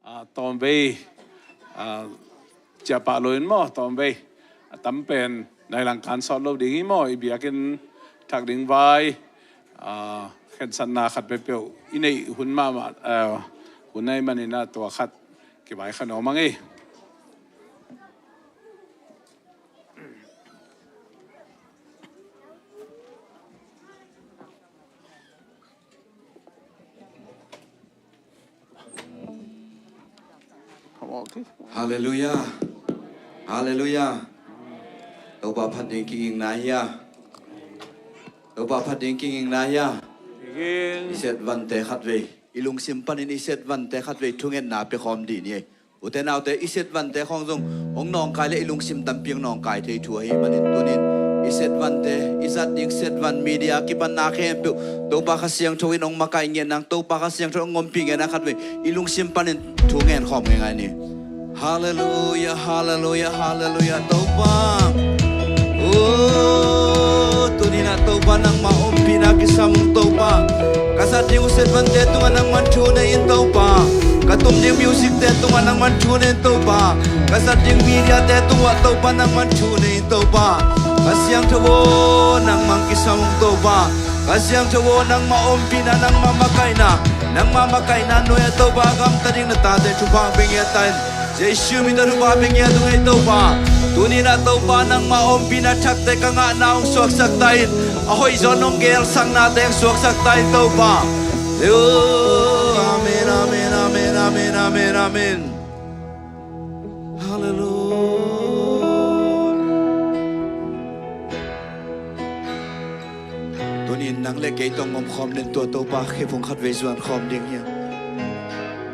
Ah, tawmvei, ah, ciapah lo in maw, tawmvei a tam pen nai lang kan sawt lo ding hi maw, i biakinn thak ding vai, ah, khensatna khat peuhpeuh i neih hun mahmah, ah, hun ahih manin ah tua khat kivai kha nuam ing ei. Halleluiah. Halleluiah. Topa phat ding kigingna hia? Topa phat ding kigingna hia? Kiging. I set vante khatvei, i lungsim panin i set vante khatvei thungetna pia khawm dih ni ei. Ute naute, i set vante khawng zong hong nawngkai le i lungsim tampi hong nawngkai thei thu ahih manin tunin i set vante, i zat ding set van, media kipanna khempeuh Topa Kha Siangtho in hong makaih ngiat nang, Topa Kha Siangtho in hong ompih ngiat nang khatvei i lungsim panin thu ngen khawm ngeingai ni. Halleluiah, halleluiah, halleluiah, Topa. Oh, tuni-in ah Topa nangmah ompihna kisam ung Topa. Ka zat ding uh set vante tungah nangman thu nei in Topa. Ka tum ding music-te tungah nangman thu nei in Topa. Ka zat ding media-te tungah Topa nangman thu nei in Topa. Kha Siangtho aw, nangmah kisam ung Topa. Kha Siangtho aw, nangmah ompihna, nangmah makaihna, nangmah makaihna nuai-ah Topa gamta ding na tate thupha pia ngiat ta in. Jesu min tawh thupha pia ngiat ung ei Topa. Tuni-in ah Topa nangmah ompihna thakte ka ngahna hong suaksak ta in. A hoihzaw nong gelsaknate hong suaksak ta in Topa. Amen, amen, amen, amen, amen, amen. Halleluiah. Tuni-in nang le kei tawh hong omkhawm den tua Topa khephung khatvei zuan khawm ding hi.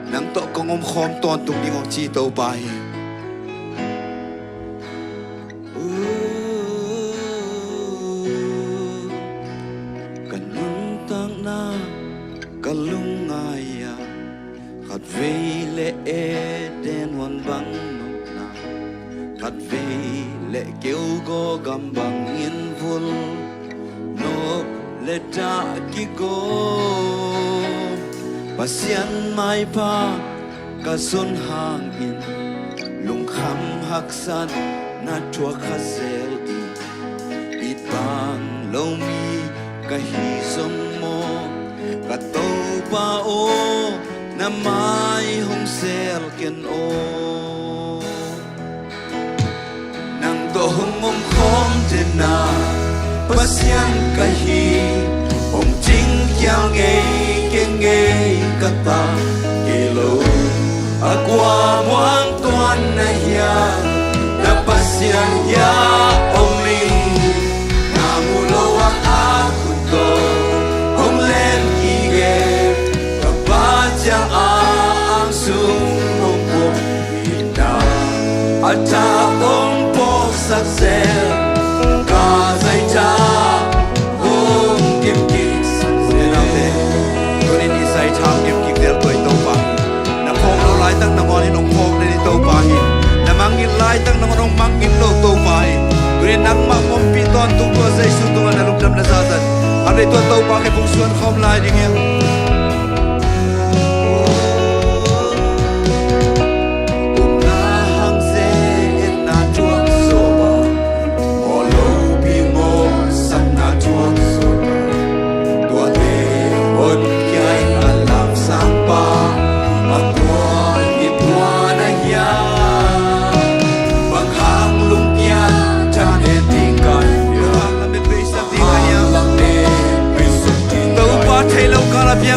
Nang tawh kong omkhawm tawntung ding hong ci Topa hi. Ka nuntakna ka lungngai-ah khatvei leh Eden huan bang nopna, khatvei leh keugaw gam bangin vul, nop le dah kigaw. Pasian maipha ka zon hangin lungkham haksatna thuak kha zel in, it bang lo mi ka hi zong maw, ka Topa aw, na mai hong sel ken aw. Nang tawh hong omkhawm den a Pasian ka hi, hong cingkhial ngei kei ngei ka ta kei lo. A kua muang tuan na hiam, na Pasian hiam om ing. Na mu lo a, a khut tawh hong len kik e, ka Pa ciang a ang sung hong pom in a, a tha hong phawksak zel, ka zaitha hong kim kik sak zel. Tunin i zaitha hong kim kik zel tua i Topa hi. Na phawk lo laitak nangawn in hong phawk den i Topa hi. Na mangngilh laitak nangawn hong mangngilh lo Topa hi. Tunin nangmah hong ompih tawntung tua Jesu tungah na lungdam na zahzah. Khatvei tua Topa khephung zuan khawm lai ding hi. Upna hang ze-etna thuak zaw a, mawh lopi mawhsakna thuak zaw a, tuate honkhia in a lamsang pa, a tua hi tua na hiam? Bang hang lungkia tha ne ding ka hiam? Bang hang lam ne beisak ding ka hiam? Topa thei lo kal a bia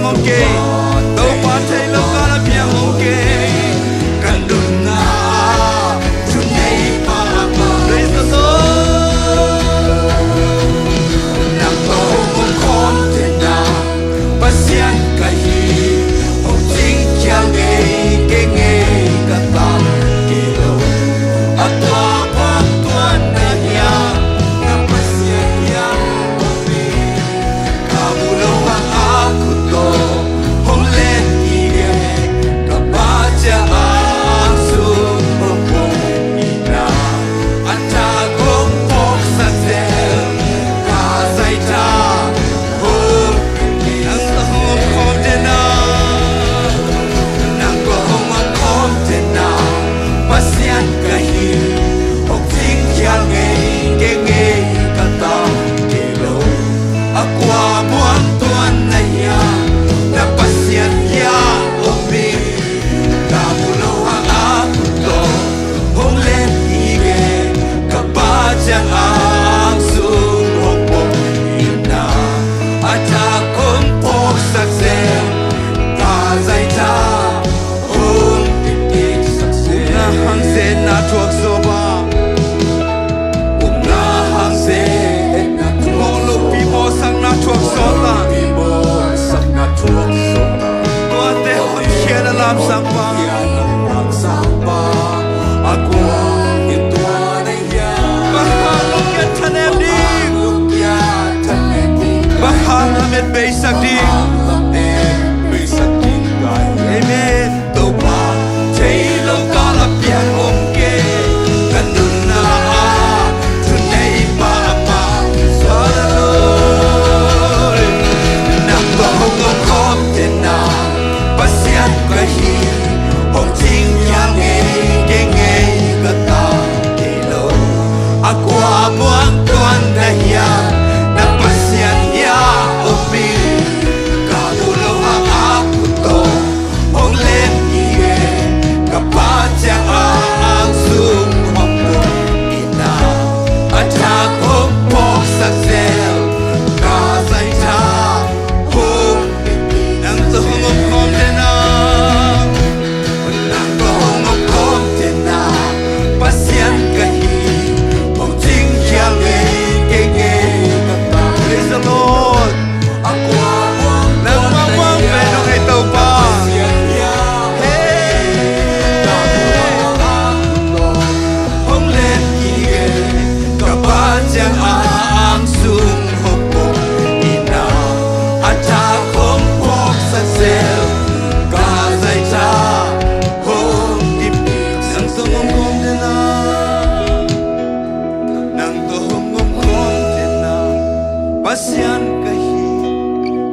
Pasian ka hi,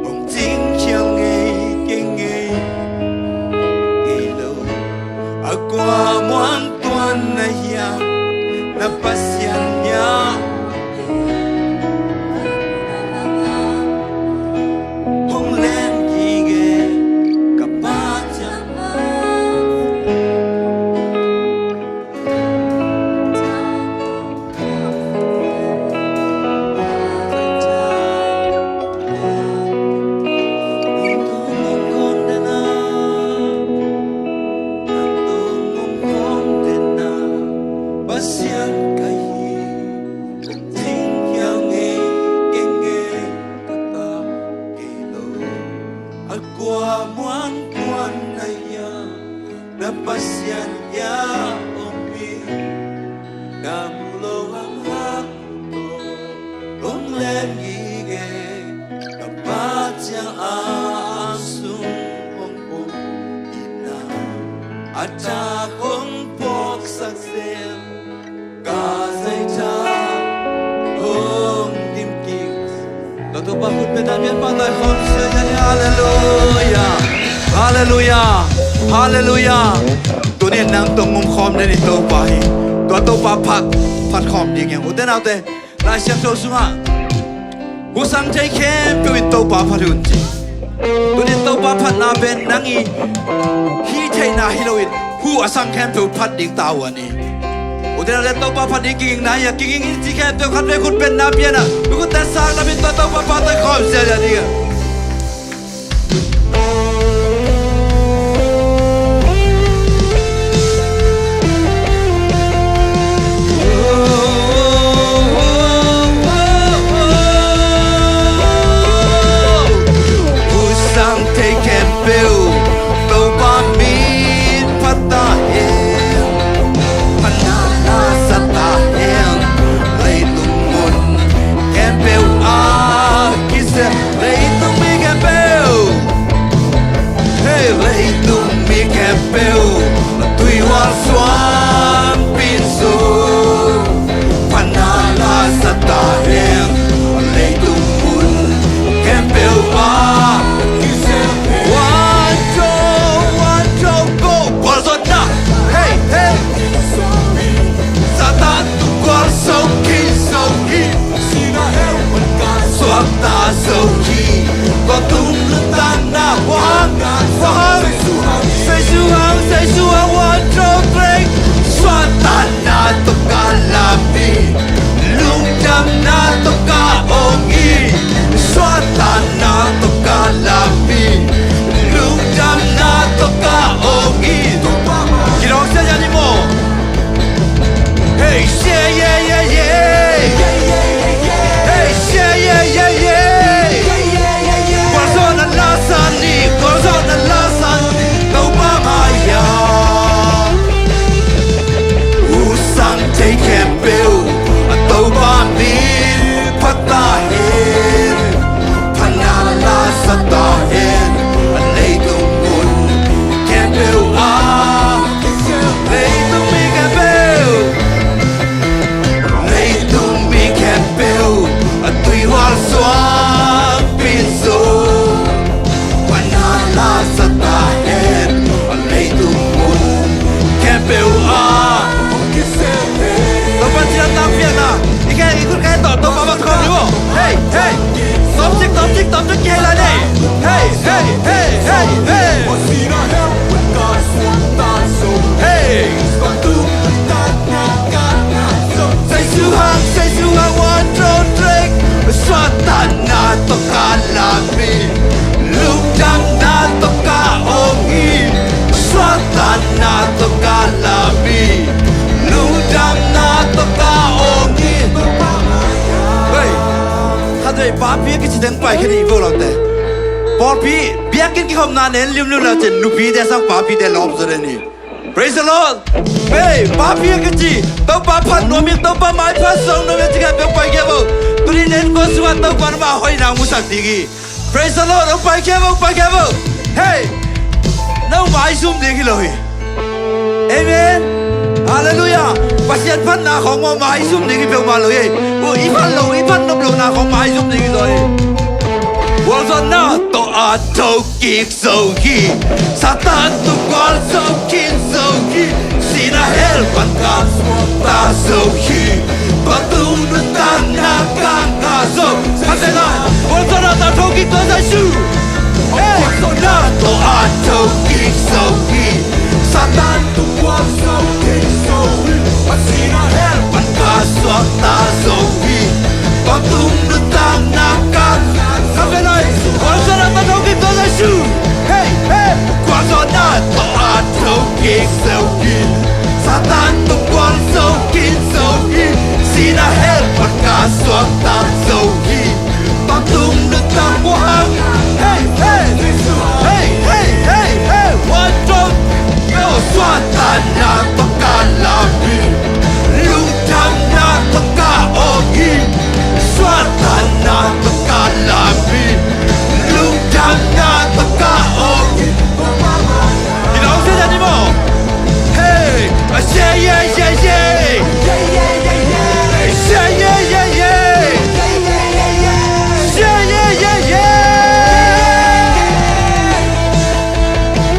hong cingkhial ngei kei ngei, kei lo. A kua muang tuan na hiam, na Pasian hiam? Hong len gige ka Pa ciang. Pasian ka hi, cingkhial ngei kei ngei ka ta, kei lo. A kua muang tuan na hiam, na Pasian hiam hong hi. Ka mu lo hang hang ko, kong len gige ka Pa ciang a, a sung hong pung ina, a tha hong phawksak zel. Ka zaitha hong dim kik. Tua Topa khut pen na pian pang tai khawm sia sia ni. Halleluia. Halleluia. Halleluia. Tuni nang tawh ngum khawm den in Topa hi. Tua Topa phat, phat khawm ding hi. U te nau te, Lai Siangtho sungah hu sang thei khempeuh in Topa phat un ci. Tuni Topa phatna pen nang i hih theihna hi loin hu a sang khempeuh phat ding ta uh a ni. U te nau te, Topa phat ding kigingna hi a, kiging in ci khempeuh khat vei khut pen na pian a, mi khut te sang na pian, tua Topa phat tai khawm sia sia ding a. Hu sang thei khempeuh Topa min phat ta hen. Phatna la sa ta hen. Leitung mun khempeuh a kisia, leitung mi khempeuh. Hei, leitung mi khempeuh, tuihual suang pin su. Phatna la sa ta hen, leitung mun khempeuh a. One, two, one, two, go. Gualzawhna. Hei, hei. Satan tung gual so khin, so khin. Suakta zo hi, tua tung lungdamna huang, huang. Sei su hang, sei su hang, one, two, three. Suahtakna tawh ka lam hi, lungdamna tawh ka ong hi. Suahtakna tawh ka lam hi, lungdamna tawh ka ong hi. Kidawng sia sia ni maw. Hey, yeah, yeah, yeah, yeah. Hey, yeah, yeah, yeah, yeah. Gualzawhna la sa ni, gualzawhna la sa ni, Topa mai-ah. Hu sang thei khempeuh, a Topa min phat ta hen. Phatna la sa ta hen, a leitung mun khempeuh ah. Leitung mi khempeuh, leitung mi khempeuh, a tuihual suang pin su. Phatna la sa ta hen, a leitung mun khempeuh ah. Topa ciat nang piakna, i khe i khut khe tawh Topa bang khawm ni maw. Hey, hey. Tawmcik, tawmcik, tawmcik kihei lai ni. Hey, hey, hey, hey, hey. Hey. Sei su hang, sei su hang, one, two, three. Suahtakna tawh ka lam hi, lungdamna tawh ka ong hi. Suahtakna tawh ka lam hi, lungdamna tawh ka ong hi. Hey. Khatvei papi a kici teng paikhia ni vo lote. Pawlpi biakinn kikhopna nen limlim le cin nupite sang papite lawp zaw den hi. Praise the Lord. Hey, papi a kici, Topa phat nuam hi, Topa maipha zong nuam hi, ci khempeuh paikhia vo. Tuni nen kua sungah Topa in ama hoihna musak ding hi. Praise the Lord. Hong paikhia vo, hong paikhia vo. Hey. No maizum ding hi lo hi. Amen. Halleluia. Pasian phatna khawng maw maizum ding hi peuhmah lo hi. Uh, i phat lo, i phat nop lohna khawng maizum ding hi zaw hi. Kik zo hi, Satan tung gual zo khin zo hi, sihna hell pan kah suakta zo hi. Tua tung nuntakna kah ngah zo. Khat vei lai, gualzawhna tawh tho kik tua Jesu. Hey, gualzawhna tawh a tho kik zo hi, Satan tung gual zo khin zo hi. Sihna hell pan kah suakta zo hi. Tua tung nuntakna kah ngah zo. Khat vei lai, gualzawhna tawh tho kik tua Jesu. Hey, hey. Gualzawhna tawh a tho kik zo hi, Satan tung gual zo khin zo hi. Sihna hell pan kah suakta zo hi. Tua tung nuntak gual. Hey, hey. Hey, hey, hey, hey. One, two. Yo, suahtakna tawh kah lam hi, lungdamna tawh kah awng hi. Suahtakna tawh kah lam hi, lungdamna tawh kah awng hi. Ina ong sia ni maw. Hey, a sia ye ye ye. Sia ye ye ye. Sia ye ye ye.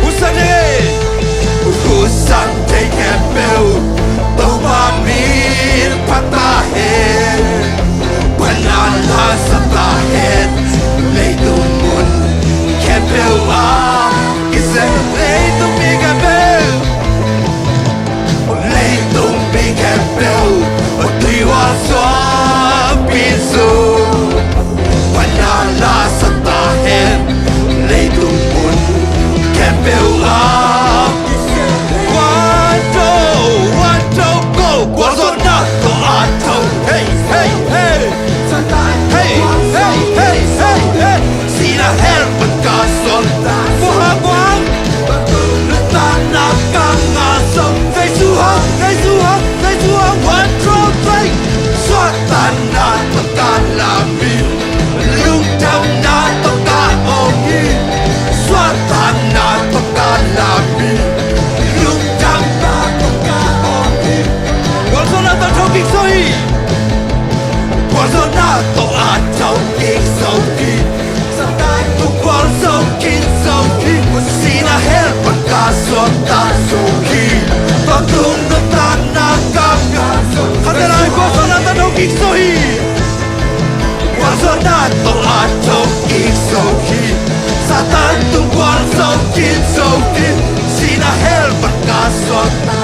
Husang ye. Husang thei khempeuh Topa min phat ta hen. Panin la sa ta hen. Leitung mun khempeuh ah kisai leitung mi khempeuh, leitung mi khempeuh, o tui a suak pi zu. Panin la sa ta hen, leitung mun khempeuh ah. One, two, one, two, go. Gualzawhna tawh a tho. Hey, hey, hey. Hey, hey, hey, hey, hey. Sihna hell pan kah suakta. Gual, gual. Nuntakna kah ngah zo. Jesu hang, Jesu hang, Jesu hang. One, two, three. Suahtakna tawh kah lam hi, lungdamna tawh kah awng hi. Suahtakna tawh kah lam hi, lungdamna tawh kah awng hi. Gualzawhna tawh tho kik zo hi. Gualzawhna tawh a tho kik zo hi. Satan tung gual zo khin zo hi. Sihna hell pan kah suakta zo hi. Tua tung nuntakna kah ngah zo. Khat vei lai, gualzawhna tawh tho kik zo hi. Gualzawhna tawh a tho kik zo hi. Satan tung gual zo khin zo hi. Sihna hell pan kah suakta.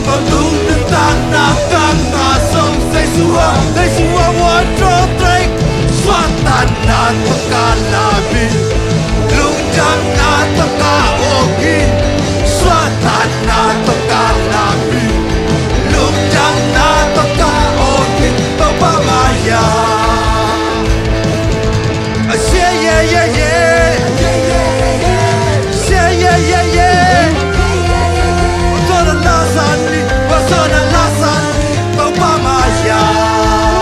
Tua tung nuntakna kah ngah zo. Jesu hang, Jesu hang, one, two, three. Suahtakna tawh kah lam hi, lungdamna tawh kah awng hi. Suahtakna tawh kah lam hi, lungdamna tawh kah awng hi. Topa mai-ah. A sia ye ye ye. Sia ye ye ye. Gualzawhna la sa ni, gualzawhna la sa ni, Topa mai-ah.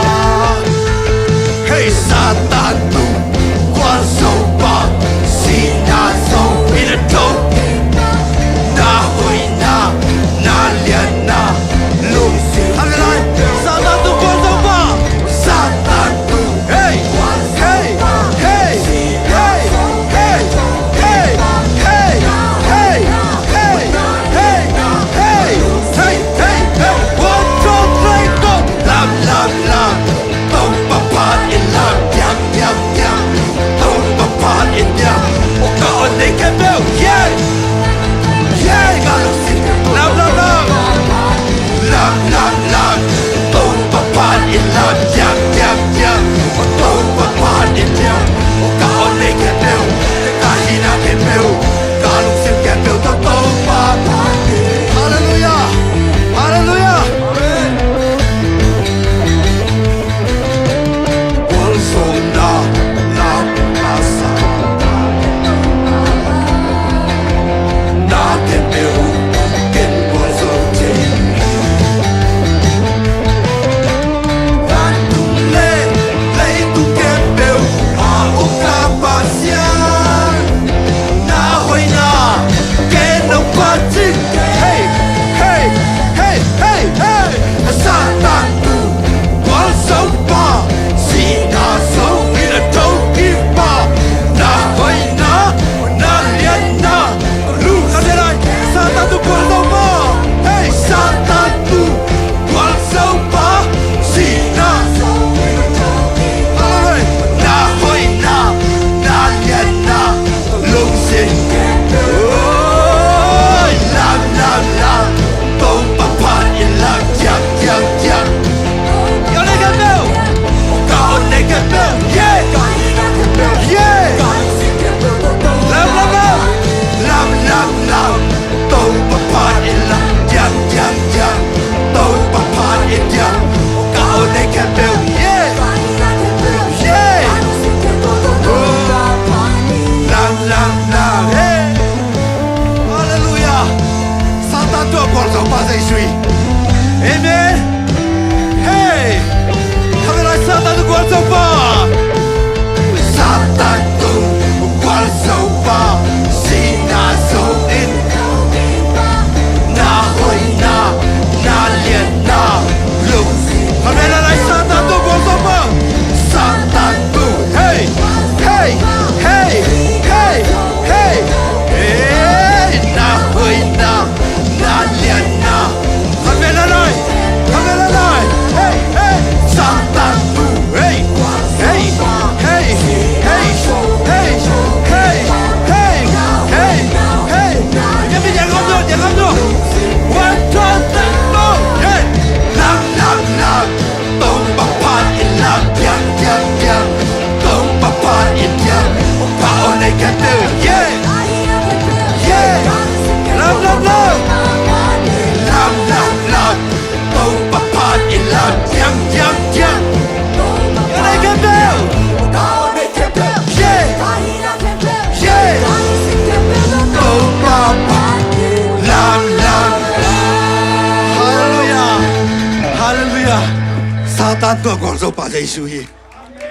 An tua gualzo pa Jesu hi.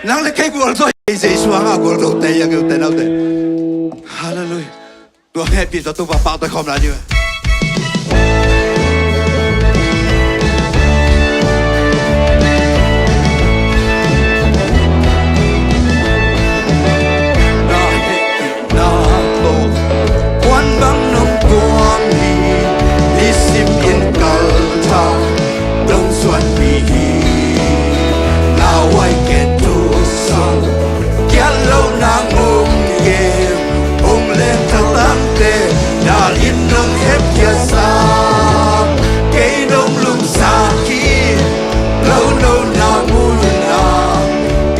Nang le kei gualzo hi, Jesu hanga gualzo te hi a, kei u te nau te. Halleluiah. Tua hehpih tawh Topa pahtawi khawm lai ding. Na hehpihna tawh kuan bang nong tuam hi. Nisim in kalthak nong suanpih hi. Na huai ken thu sang kiat lo nang om ke. Hong leng thak tangte dal in nong hepkhia sa. Kei nong lum sa hi. Lo no na mun a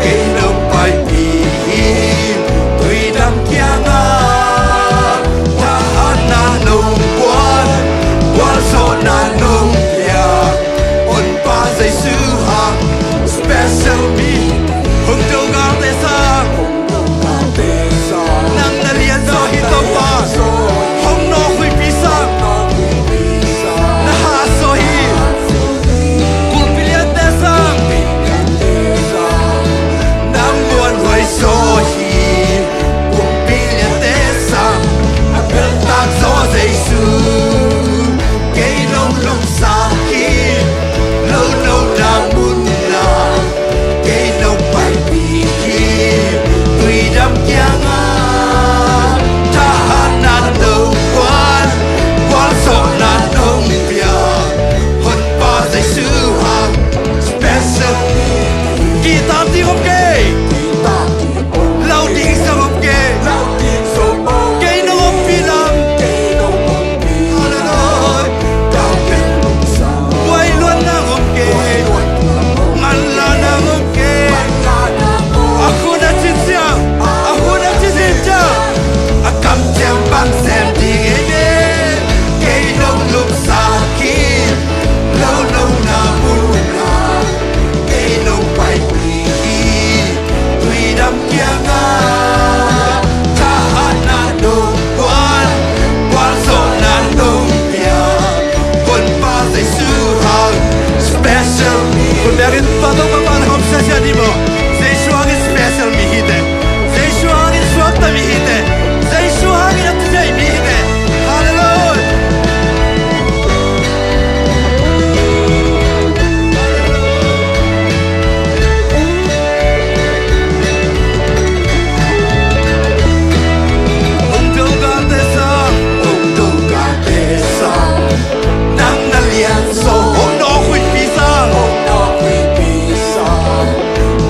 kei nong paipih hi. Tuidam kiangah thahatna nong guan, gualzawhna nong piak. Honpa Jesu hang special mi. Hong to galte sang nang na lian zaw hi Topa. Hong nawkhuipi sang na hat zaw hi. Kumpi liante sang nang muanhuai zaw hi. Kumpi liante sang a beltak zaw Jesu. Kei nong lum sa hi. Lo no na mun a kei nong paipih hi. Tuidam kiangah thahatna nong guan, gualzawhna nong piak. Honpa Jesu hang special. Guitar ding om kei. Lo ding zong om kei. Kei nong ompih lam. Hallelujah. Buai luat nang om kei. Manlah nang om kei. A hun a cin ciang, a hun a cin ciang, a kamciam bang sem ding ei ve. Kei nong lum sa hi. Lo no na mun a kei nong paipih hi. Tuidam kiangah thahatna nong guan, gualzawhna nong piak. Honpa Jesu hang special mi. Khut biakin pa tawh pa pan hawm siasia ni maw. Jesu hangin special mi hi te. Jesu hangin suakta mi hi te. Jesu hangin a thei mi hi te. Hallelujah. Hong to galte sang, hong to galte sang nang na lian zaw. Hong nawkhuipi sang, hong nawkhuipi sang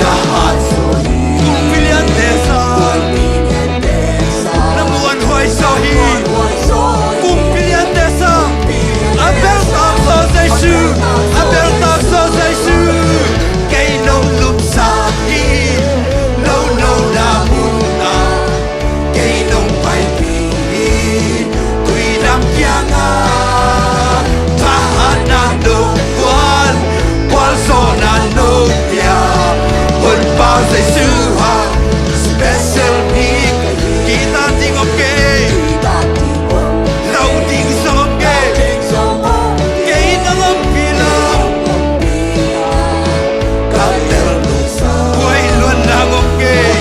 na hat zaw hi. Kumpi liante sang, kumpi liante sang na muanhuai zaw hi. Kumpi liante sang a beltak zaw Jesu, a beltak zaw Jesu. Kei nong lum sa hi. Lo no na mun a kei nong paipih hi. Tuidam kiangah thahatna nong guan, gualzawhna nong piak. Honpa Jesu hang special mi. Guitar ding om kei. Lo ding zong om kei. Kei nong ompih lam. Ka tel nong sa. Buai luat nang om kei.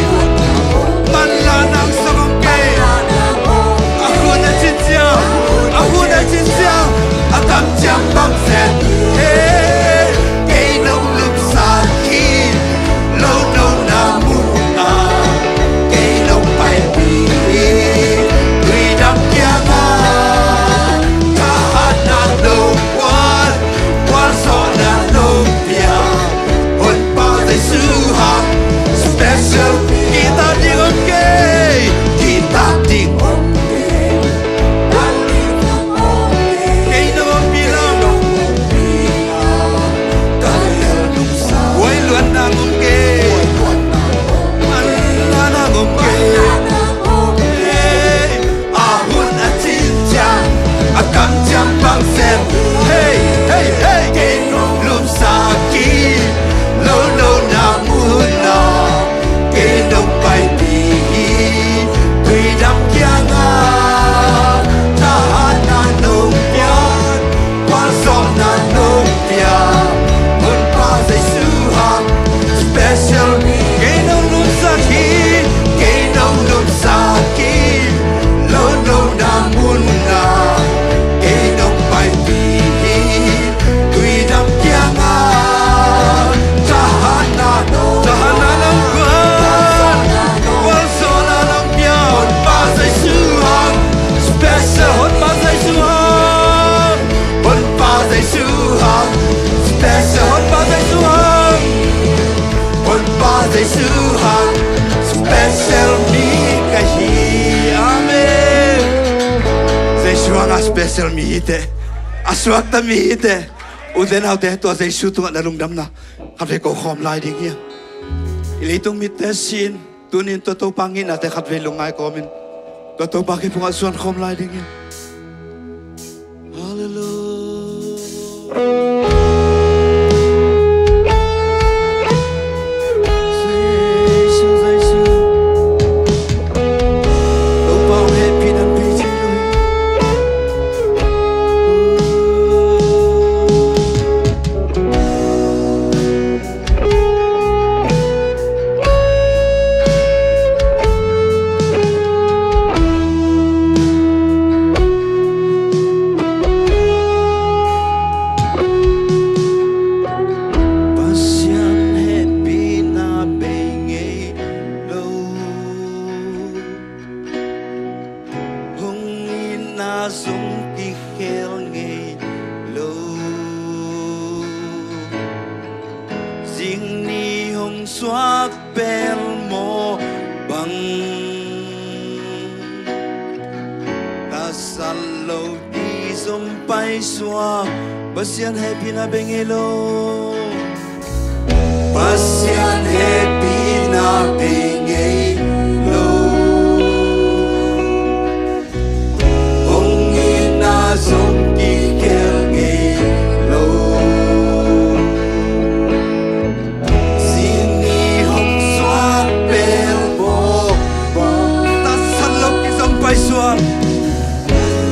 Manlah nang zong om kei. A hun a cin ciang, a hun a cin ciang, a kamciam bang sem. Hey, kei nong lum sa hi. Lo no na Pa Jesu hang special mi ka hi. Amen. Jesu hang a special mi hi teh, a suakta mi hi teh. Ute naute, tua Jesu tungah na lungdamna khatvei ko khawm lai ding hi. I leitung mitte sin, tunin tua Topa ngeina te khatvei lungngai kawmin tua Topa kiang pungah suan khawm lai ding hi. Halleluia. Jesu, Jesu. Topa hong hehpihna bei thei lo hi. Pasian hehpihna bei ngei lo, hong itna zong kikhel ngei lo. Zing ni hong suak pelmawh bang, tasat lopi zong paisuak. Pasian hehpihna bei ngei lo. Pasian hehpihna bei ngei lo. Hong itna zong kikhel ngei lo. Zing ni hong suak pelmawh bang, tasat lopi zong paisuak.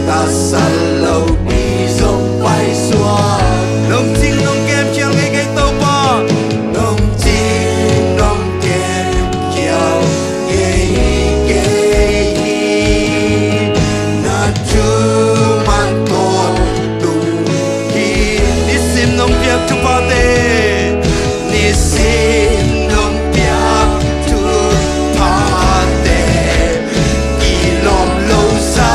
Tasat lopi zong paisuak. Nong cing nong kem khial ngei kei Topa. Nong cing nong kem khial ngei kei hi. Na thuman tawntung hi. Nisim nong piak thuphate, nisim nong piak thuphate, kilawm lo sa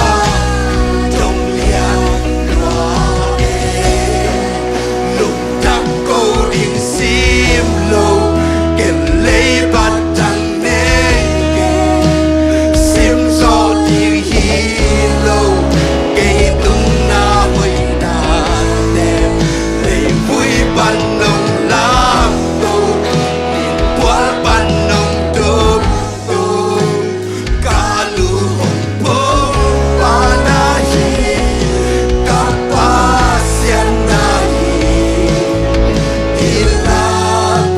dong lian lua e. Lungtang ko ding sim lo, ken lei bat dang nei kei. Sim zawh ding hi lo, kei tung na hoihna te. Leivui pan nong lamto, min pual pan nong dom to. Ka lu hong pho pa na hi, ka Pasian na hi. Hi la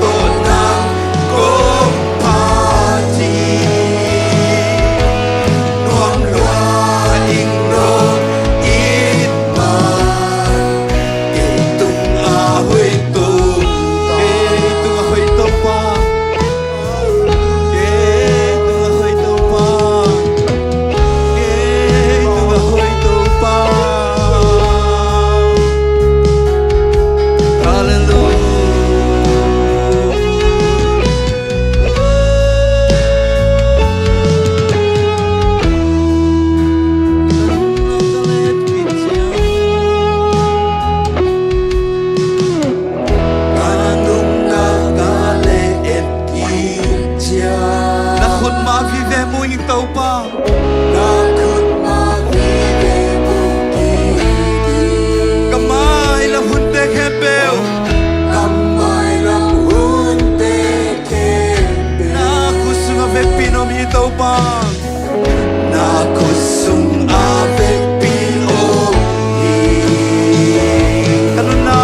tawh nang kong phat hi. Nuam lua ing nong it ma. Kei tung a hoih Topa. Kei tung a hoih Topa. Kei tung a hoih Topa. Kei tung a hoih Topa. Halleluia. Ka nunna ka le et kik ciang, na khut mah vive mu ing Topa. Na khut mah vive mu ing. Ka mailam hunte khempeuh. Ka mailam hunte khempeuh. Na khut sungah vekpi in om hi Topa. Na khut sungah vekpi in om hi. Ka nunna,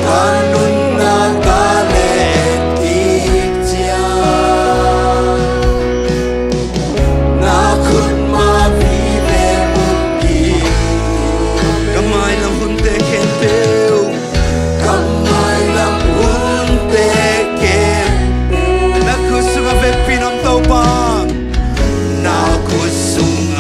ka nunna ka le et kik ciang, na khut mah vive mu ing. Ka mailam hunte khempeuh. Ka mailam hunte khempeuh. Na khut sungah vekpi in om Topa. Na khut sung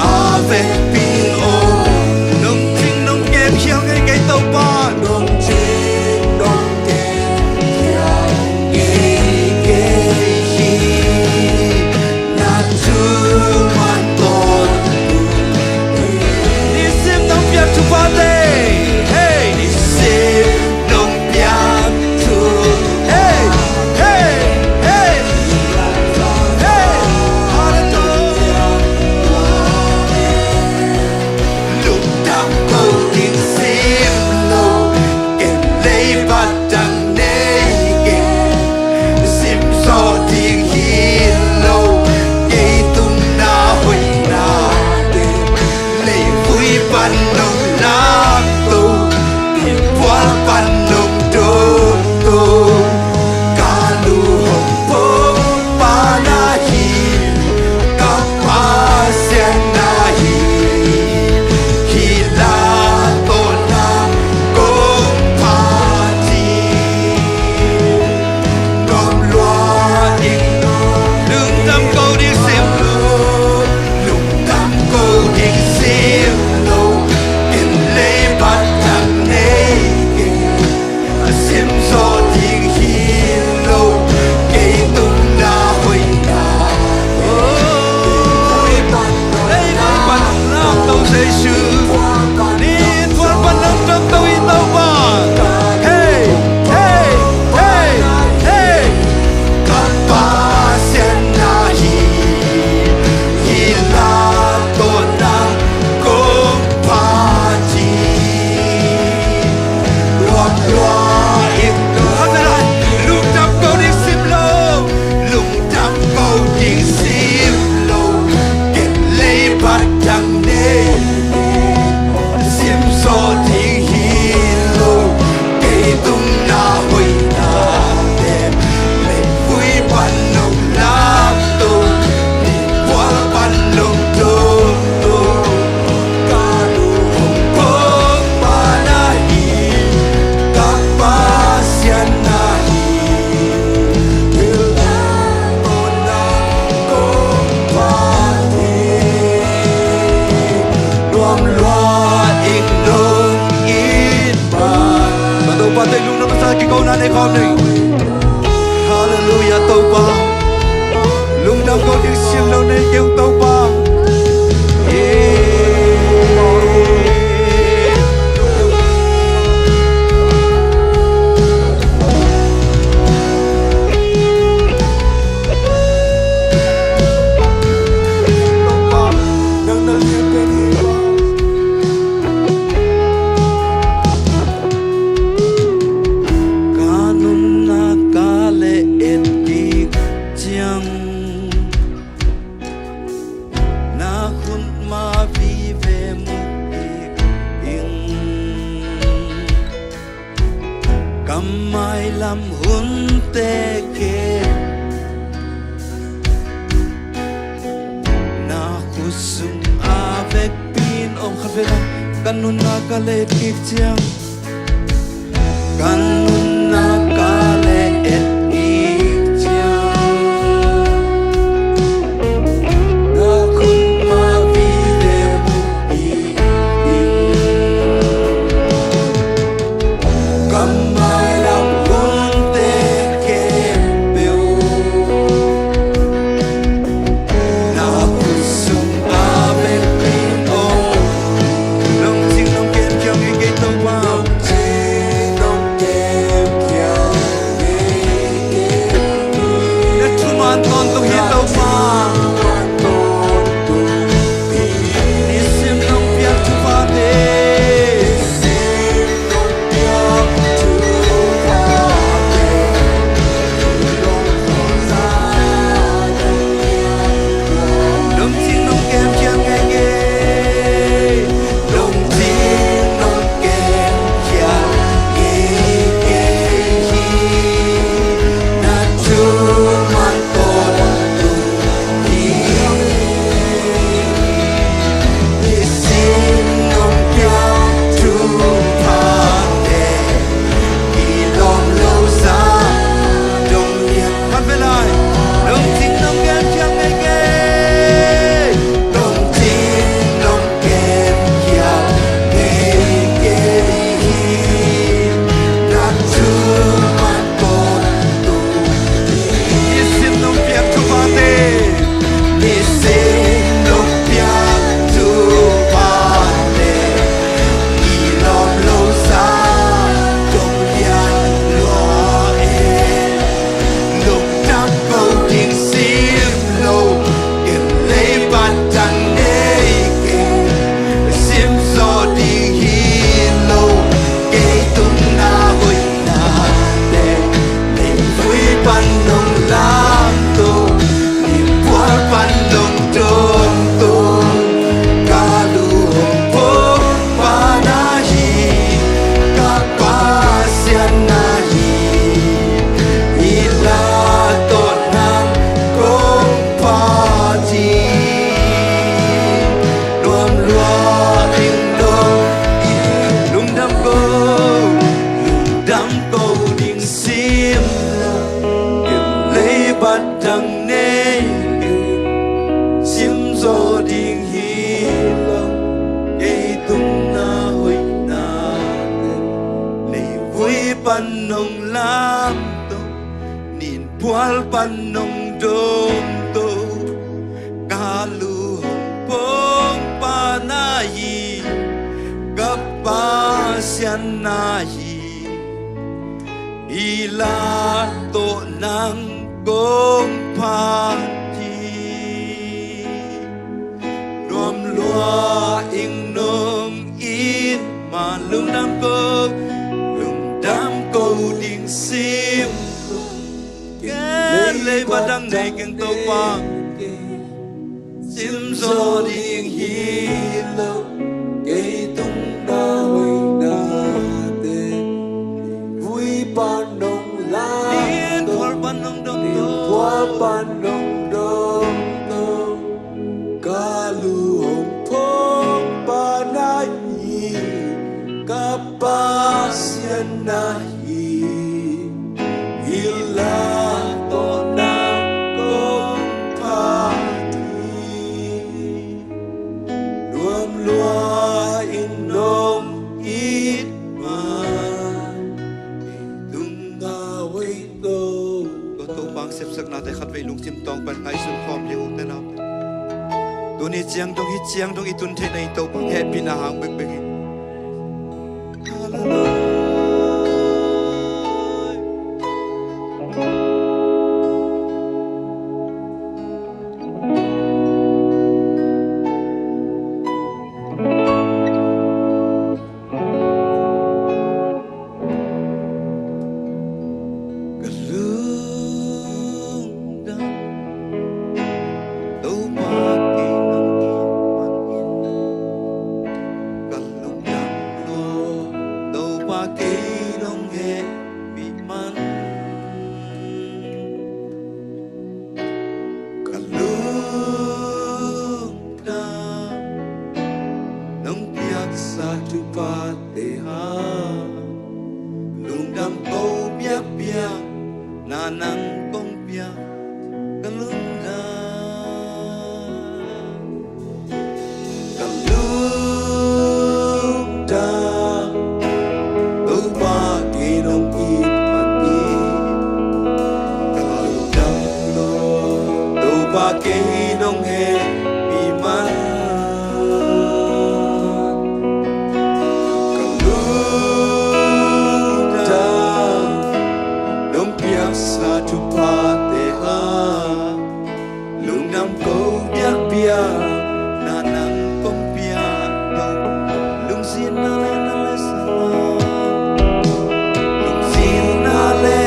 Kei Topa. Ka nunna ka leh et kik ciang, na khut ma vive mu kik ing. Ka mailam hunte khempeuh na khut sung a vekpi-in om. Khat vei lai. Ka nunna ka leh et kik ciang, ka nunna ka leh et kik ciang, na khut ma vive mu kik ing. Ka mailam hunte khempeuh na khut sung a vekpi-in om. Lungtang nong kem khia ngei kei Topa. Lungtang nong kem khia ngei kei. Na thuman tawntung hi Topa. Nisim nong piak thuphate. Lungtang nong kem khia ngei kei. Lungtang nong kem khia ngei kei hi. Na thuman tawntung hi. Nisim nong piak thuphate, i lawm lo sa dong lian. Khat vei lai. Lungtang nong kem khia ngei kei. Lungtang nong kem khia ngei kei hi. Na thuman tawntung hi. Nisim nong piak thuphate. Nisim nong piak thuphate, i lawm lo sa dong lian lua e. Lungdam ko ding sim lo, ken lei pan dang nei keng. Sim zaw ding hi lo, kei tung na hoihna te. Leivui pan nong lamto, Nipual pan nong dongto, ka lu hong pong pa na hi, ka Pasian na hi. I la tawh nang kong phat hi. Nuam lua ing dong i lungdam ko, lungdam ko ding sim lo, ken lei pan dang nei, sim zaw ding hi lo, kei tung na hoihna te. Leivui pan nong lamto, Nipual pan nong dongto, ka lu hong pong pa na hi, ka Pasian na hi. I la tawh nang kong phat hi. Nuam lua ing nong it ma, lungdam ko, lungdam ko ding sim lo, ken lei pan dang nei keng Topa. Sim zaw ding hi lo, kei tung na hoihna te. Leivui pan nong lamto, Nipual pan nong dongto, Nipual pan nong dongto, ka lu hong pong pa na hi, ka Pasian na hi. I la tawh nang kong phat hi. Nuam lua ing nong it ma, tung na hoih to. Ko Topa sepsaknate khat vei lungsim tawng pan ngaihsun khawm hi ute naute. Tuni ciang dong, hih ciang dong i tun theihna i Topa hehpihna hang bekbek hi. Hallelujah. Ka lungdam, Topa kei nong it man in. Ka lungdam lua, Topa kei nong hehpih man. Ka lungdam, nong piaksa thuphate hang. Lungdam ko biakpiak, na nang kong piak. Ka lungdam. Ka lungdam, Topa kei nong it man in. Ka lungdam lua, Topa kei nong hehpih man. Ka lungdam, nong piaksa thuphate hang. Lungdam ko biakpiak, na nang kong piak. Lungzinna le na lehsanna, lungzinna le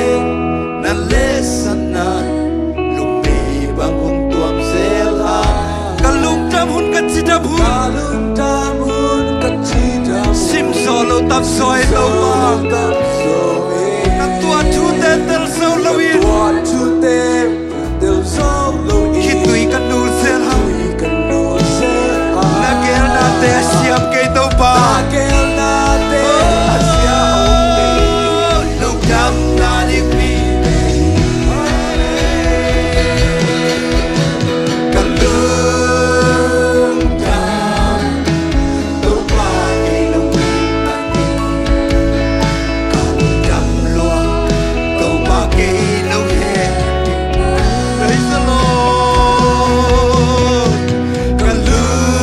na lehsanna, lungmei bang hong tuam zel hang. Ka lungdam hun, ka cidam hun, ka lungdam hun, ka cidam hun, sim zaw lo tam zaw e Topa. Ka tuah thute tel zo lo in, ka tuah thute tel zo lo in, khitui ka nul zel hang. Na geelnate a siam kei Topa. Na geelnate a siam kei. Lungdamna ding mi. Ka lungdam. Topa kei nong it man in. Ka lungdam lua, Topa kei nong hehpih. Praise the Lord. Ka lungdam,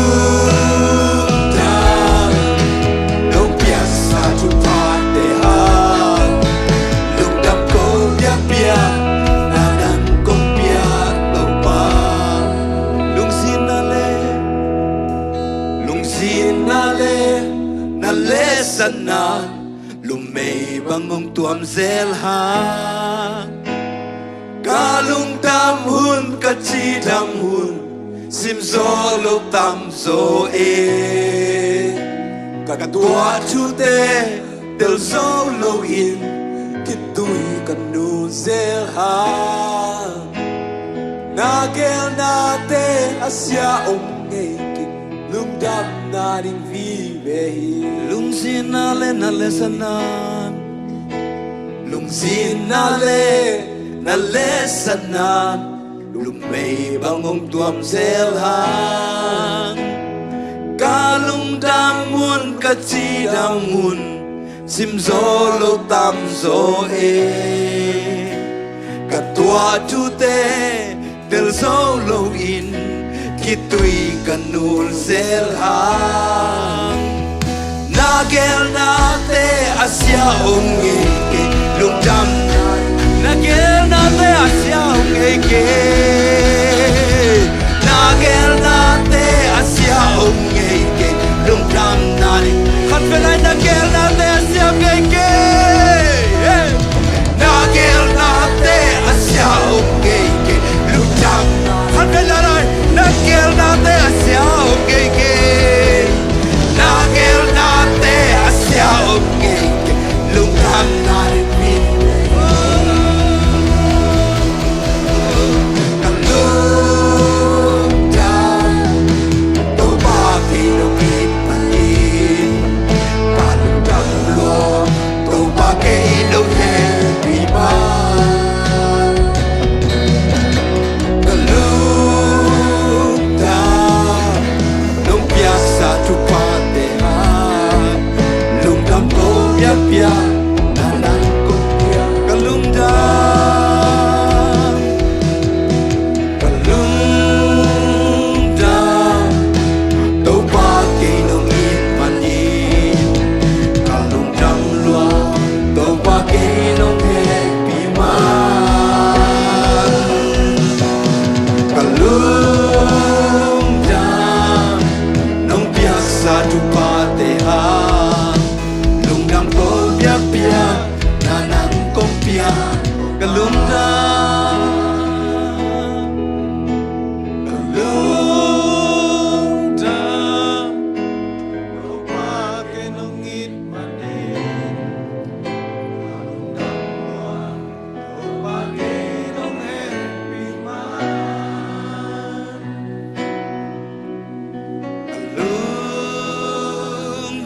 nong piaksa thuphate hang. Lungdam ko biakpiak, na nang kong piak Topa. Lungzinna le, lungzinna le na lehsanna, lungmei bang hong tuam zel hang. Ka lungdam hun, ka cidam hun, sim zaw lo tam zaw e. Ka tuah thute tel zo lo in, khitui ka nul zel hang. Na geelnate a sia om ngei kei, lungdamna ding vive hi. Lungzinna le na lehsanna, lungzinna le na lehsanna, lungmei bang hong tuam zel hang. Ka lungdam hun, ka cidam hun, sim zaw lo tam zaw e. Ka tuah thute tel zo lo in, khitui ka nul zel hang. Na geelnate a sia om ngei kei, lungdam. Na geelnate a sia om ngei kei. Na geelnate a sia om ngei kei, lungdamna ding. Khat vei lai, na geelnate a sia om ngei kei. Hey. Na geelnate a sia om ngei kei, lungdam. Khat vei lai lai, na geelnate a sia om ngei kei. Na geelnate a sia om ngei kei, lungdamna ding mi.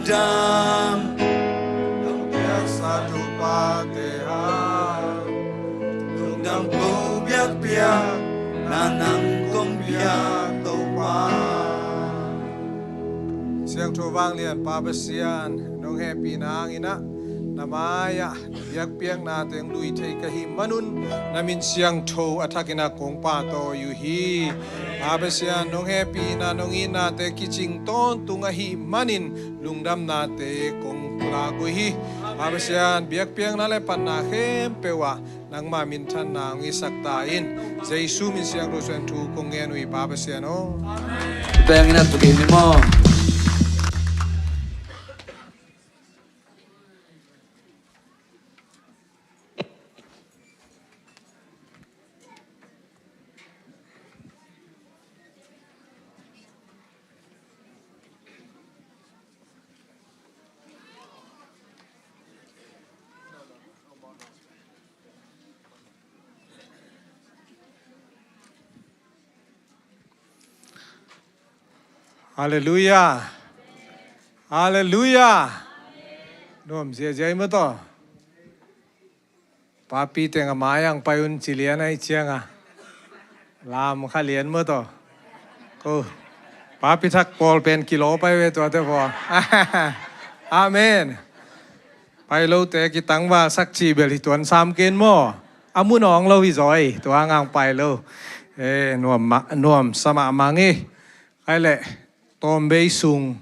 Dam, dam piaksa Topate a, lungdam ko biakpiak, na nang kong piak Topa. Siangtho vanglian Pa Pasian, nong hehpihna hangin ah, na mai-ah biakpiakna teng lui thei ka hih manun, na min siangtho a thakin ah kong pahtawi uh hi. Pa Pasian, nong hehpihna, nong itnate kicing tawntung ahih manin, lungdamnate kong pulak uh hi. Pa Pasian, biakpiakna le panna khempeuh ah nangma minthanna hong hisak ta in. Jesu min siangtho suangin thu kong ngen uh hi, Pa Pasian aw. Peng in a tukin ni maw. Halleluiah. Halleluiah. Nuam ziahziah i maw tawh. Papi teng a mai-ah pai un ci lian ahih ciangin, lam kha lian maw tawh. Ko, papi thak pawl pen kilo pai ve tuate pawl. Amen. Pai lote kitangvalsak cih bel hi tuan sam ken maw. A mun awng lo hi zaw ei, tua hang pai lo. Eh, nuam mah, nuamsa mahmah ing ei. Khaih leh, tawm bei sung,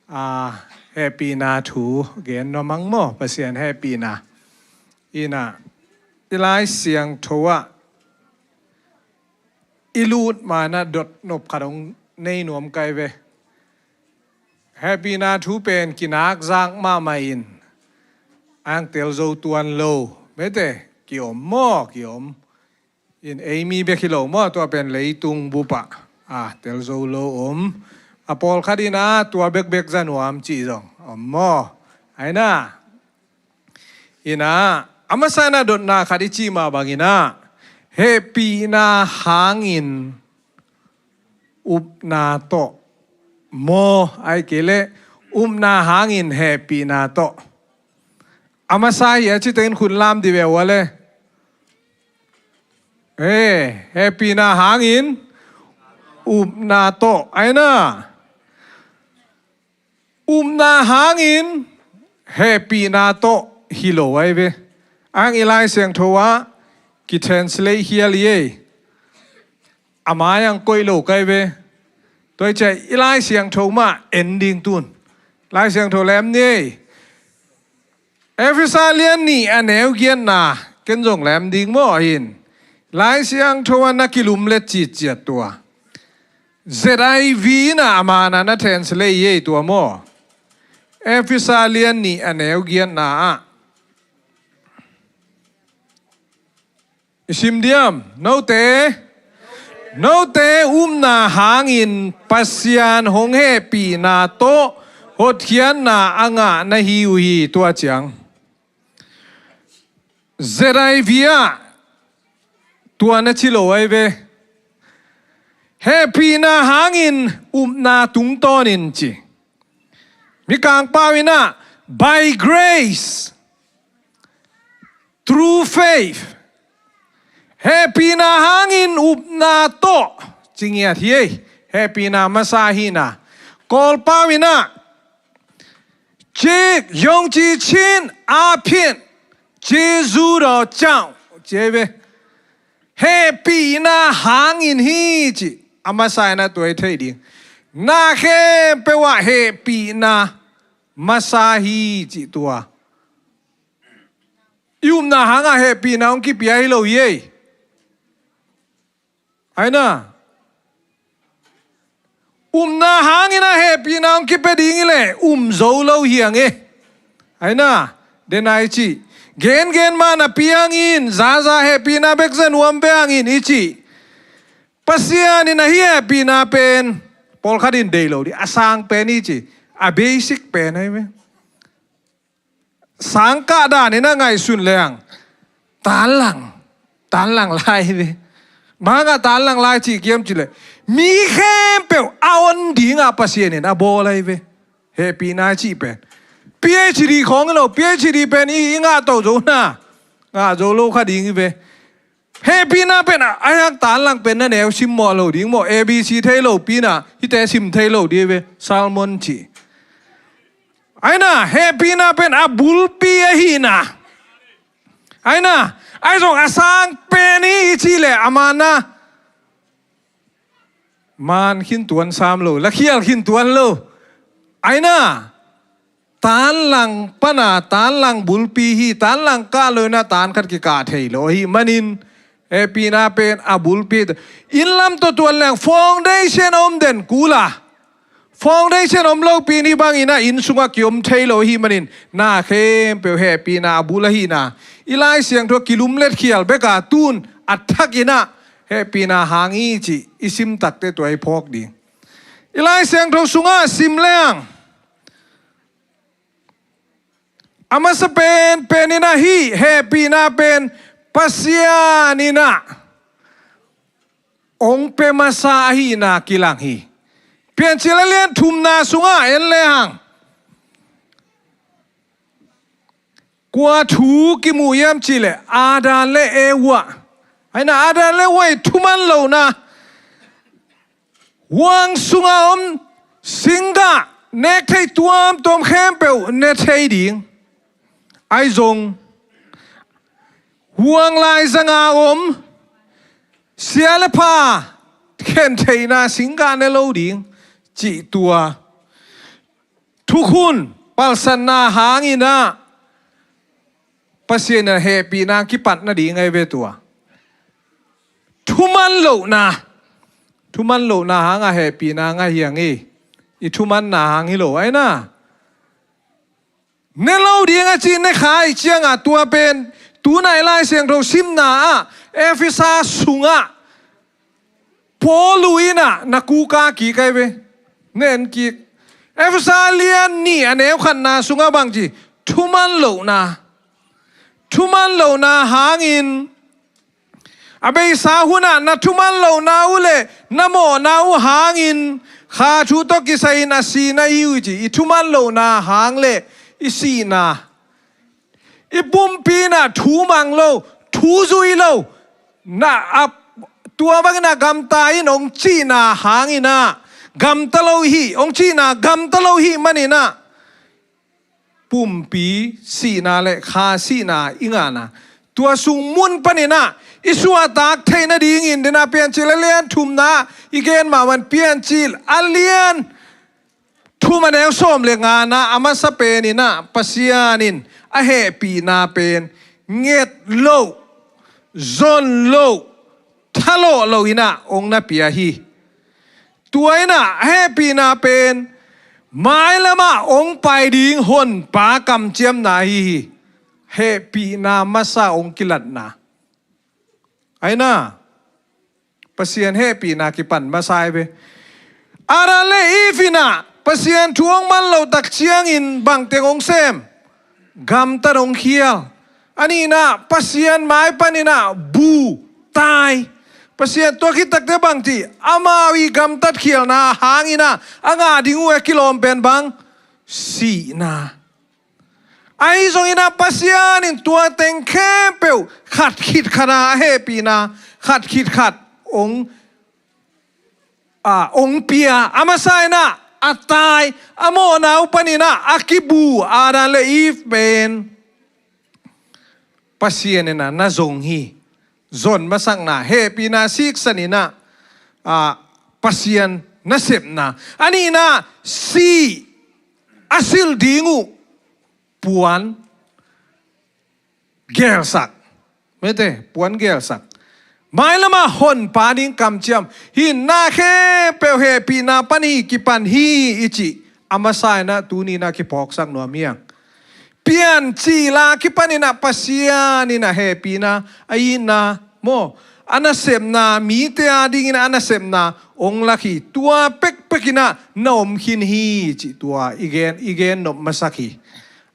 ah, hehpihna thu gen nuam hang maw, Pasian hehpihna. Ina, i Lai Siangtho ah i lut ma-in ah dot nop khat hong nei nuam ka hi ve. Hehpihna thu pen kinak zak mahmah in, a hang tel zo tuan lo, mete, ki-om maw, ki-om. In ei mi bek hi lo maw, tua pen leitung bup ah, ah, tel zo lo om. A pawlkhat in ah tua bekbek za nuam cih zong om maw. Aina, ina, a masa-in ah dotna khat i cih mah bangin ah, hehpihna hangin upna tawh maw, ahih kei leh upna hangin hehpihna tawh. A masa hi a cih tengin khut lam dih ve ua le. Eh, hehpihna hangin upna tawh. Aina. Upna hangin hehpihna tawh hi lo ahi ve. A hang i Lai Siangtho ah kitranslate hial hi ei. A mai-ah koih lo ka hi ve. Tua hi ciang i Lai Siangtho mah en ding tun. Lai Siangtho lem ni ei. Efesa lian nih a neu giatna, ken zong lem ding maw hin. Lai Siangtho ah na kilumlet citciat tua. Z I V in ah a man ah na translate hi ei tua maw. Efesa lian nih a neu giatna ah. I sim diam, note, note upna hangin Pasian hong hehpihna tawh hotkhiatna a ngah na hi uh hi tua ciang. Z I V ah tua na ci lo ahi ve. Hehpihna hangin upna tungtawnin ci. Mikang pau in ah, by grace, through faith. Hehpihna hangin upna tawh ci ngiat hi ei. Hehpihna masa hi-in ah. Kawlpau in ah, 藉ယုံကြည်ခြင်းအားဖြင့် ကျေးဇူးတော်ကြောင့် ci ei ve. Hehpihna hangin hi ci. A masa-in ah tua hi thei ding. Na khempeuh ah hehpihna masa hi ci tua. I upna hangah hehpihna hong kipia hi lo hi ei. Aina. Upna hangin ah hehpihna hong kipia ding hi leh um zo lo hi hang e. Aina. Den a i ci. Gengen ma napi hangin, zaza hehpihna bek za nuam ve hangin i ci. Pasian in a hih hehpihna pen pawlkhat in deih lo ding. A sang pen hi ci. A basic pen ahi ve. Sangkah dan in a ngaihsun leng tanlang, tanlang lai ve. Bang hangah tanlang lai cih hiam cih leh mi khempeuh a on dingah Pasian in a bawl ahi ve. Hehpihna cih pen PhD khawng hi lo, PhD pen i, i ngah to zo na, ngah zo lo kha ding hi ve. Hehpihna pen a, a hiang tanlang pen na neu simmawh lo ding maw, A B C thei lo pi na, hihte sim thei lo ding hi ve, salmon cih. Aina, hehpihna pen a bulpi ahihna. Aina, ahi zong a sang pen hi i cih leh a man na. Man khin tuan sam lo, la khial khin tuan lo. Aina, tanlang pana, tanlang bulpi hi, tanlang kah lo ina tan khat kikah thei lo ahih manin, hehpihna pen a bulpi. Inn lam tawh tuan leng foundation om den kul a. Foundation om lopi in hih bangin a inn sungah kiom thei lo ahih manin, na khempeuh hehpihna a bul ahihna. I Lai Siangtho kilumlet khial bek a, tun a thak ina hehpihna hang hi cih i sim takte tua i phawk ding. I Lai Siangtho sungah sim leng, a masa pen pen ina hih hehpihna pen Pasian ina ong pia masa ahihna kilang hi. Piancil a lian thumna sungah en lehang, kua thu kimu hiam cih leh Adam le Eva. Aina, Adam le Eva i thuman lohna, huang sungah om singgah, nek thei tuamtuam khempeuh ne thei ding. Ahi zong, huang laizanga om sia le pha khen theihna singgah ne lo ding cih tua thukhun palsatna hang ina Pasian in hehpihna kipat nading ahi ve tua. Thuman lohna, thuman lohna hanga hehpihna ngah hi hang hi. I thumanna hang hi lo aina. Ne lo ding a ci ne kha i cianga tua pen, tuna i Lai Siangtho simna ah Efesa sungah Paul uh ina na kuka kik ahi ve. Ne en kik. Efesa lian nih a neu khatna sungah bang ci, thuman lohna. Thuman lohna hangin, a beisa hunah na thuman lohna uh le na mawhna uh hangin, kha thu tawh kisai-in a si na hi uh ci. I thuman lohna hang le i sihna, i pumpi inah thu mang lo, thu zui lo, na a, tua bangin a gamta in hong cihna hang inah gamta lo hi, hong cihna gamta lo hi man inah pumpi sihna le kha sihna i ngahna, tua sung mun pan inah i suahtak theih nadingin, dena Piancil a lian thumna i gen mahmah in, Piancil a lian thum a neu sawm le ngana a masa pen inah Pasian in a hehpihna pen nget loh, zon loh, thalawh lo inah hong na pia hi. Tua inah a hehpihna pen mailamah hong pai ding Honpa kamciamna ahi hi. Hehpihna masa hong kilatna. Aina, Pasian hehpihna kipan masa ahi ve. Adam le Eve inah Pasian thu hong man loh tak ciangin bangteng hong sem? Gamtat hong khial. A nihna, Pasian mai pan inah bu, tai. Pasian tua khit takte bang ci? Amau i gamtat khialna hang inah a ngah ding uh a kilawm pen bang? Sihna. Ahi zong inah Pasian in tua teng khempeuh khat khit khat a hehpihna khat khit khat hong, a, hong pia. A masa inah a tai, a mawhna uh pan inah a kibu Adam le Eve pen Pasian inah na zong hi. Zon masakna, hehpihna siksan inah, a, Pasian nasepna. A nihna, si a silh ding uh puan gelsak. Mete, puan gelsak. Mailamah Honpa ding kamciam. Hih na khempeuh hehpihna pan hi, kipan hi i cih. A masa inah tuni inah kiphawksak nuam hi hang. Piancil a kipan inah Pasian inah hehpihna, a itna maw, a nasepna, mite a dingin a nasepna hong lak hi. Tua pekpek inah na om khin hi cih tua i gen, i gen nop masak hi.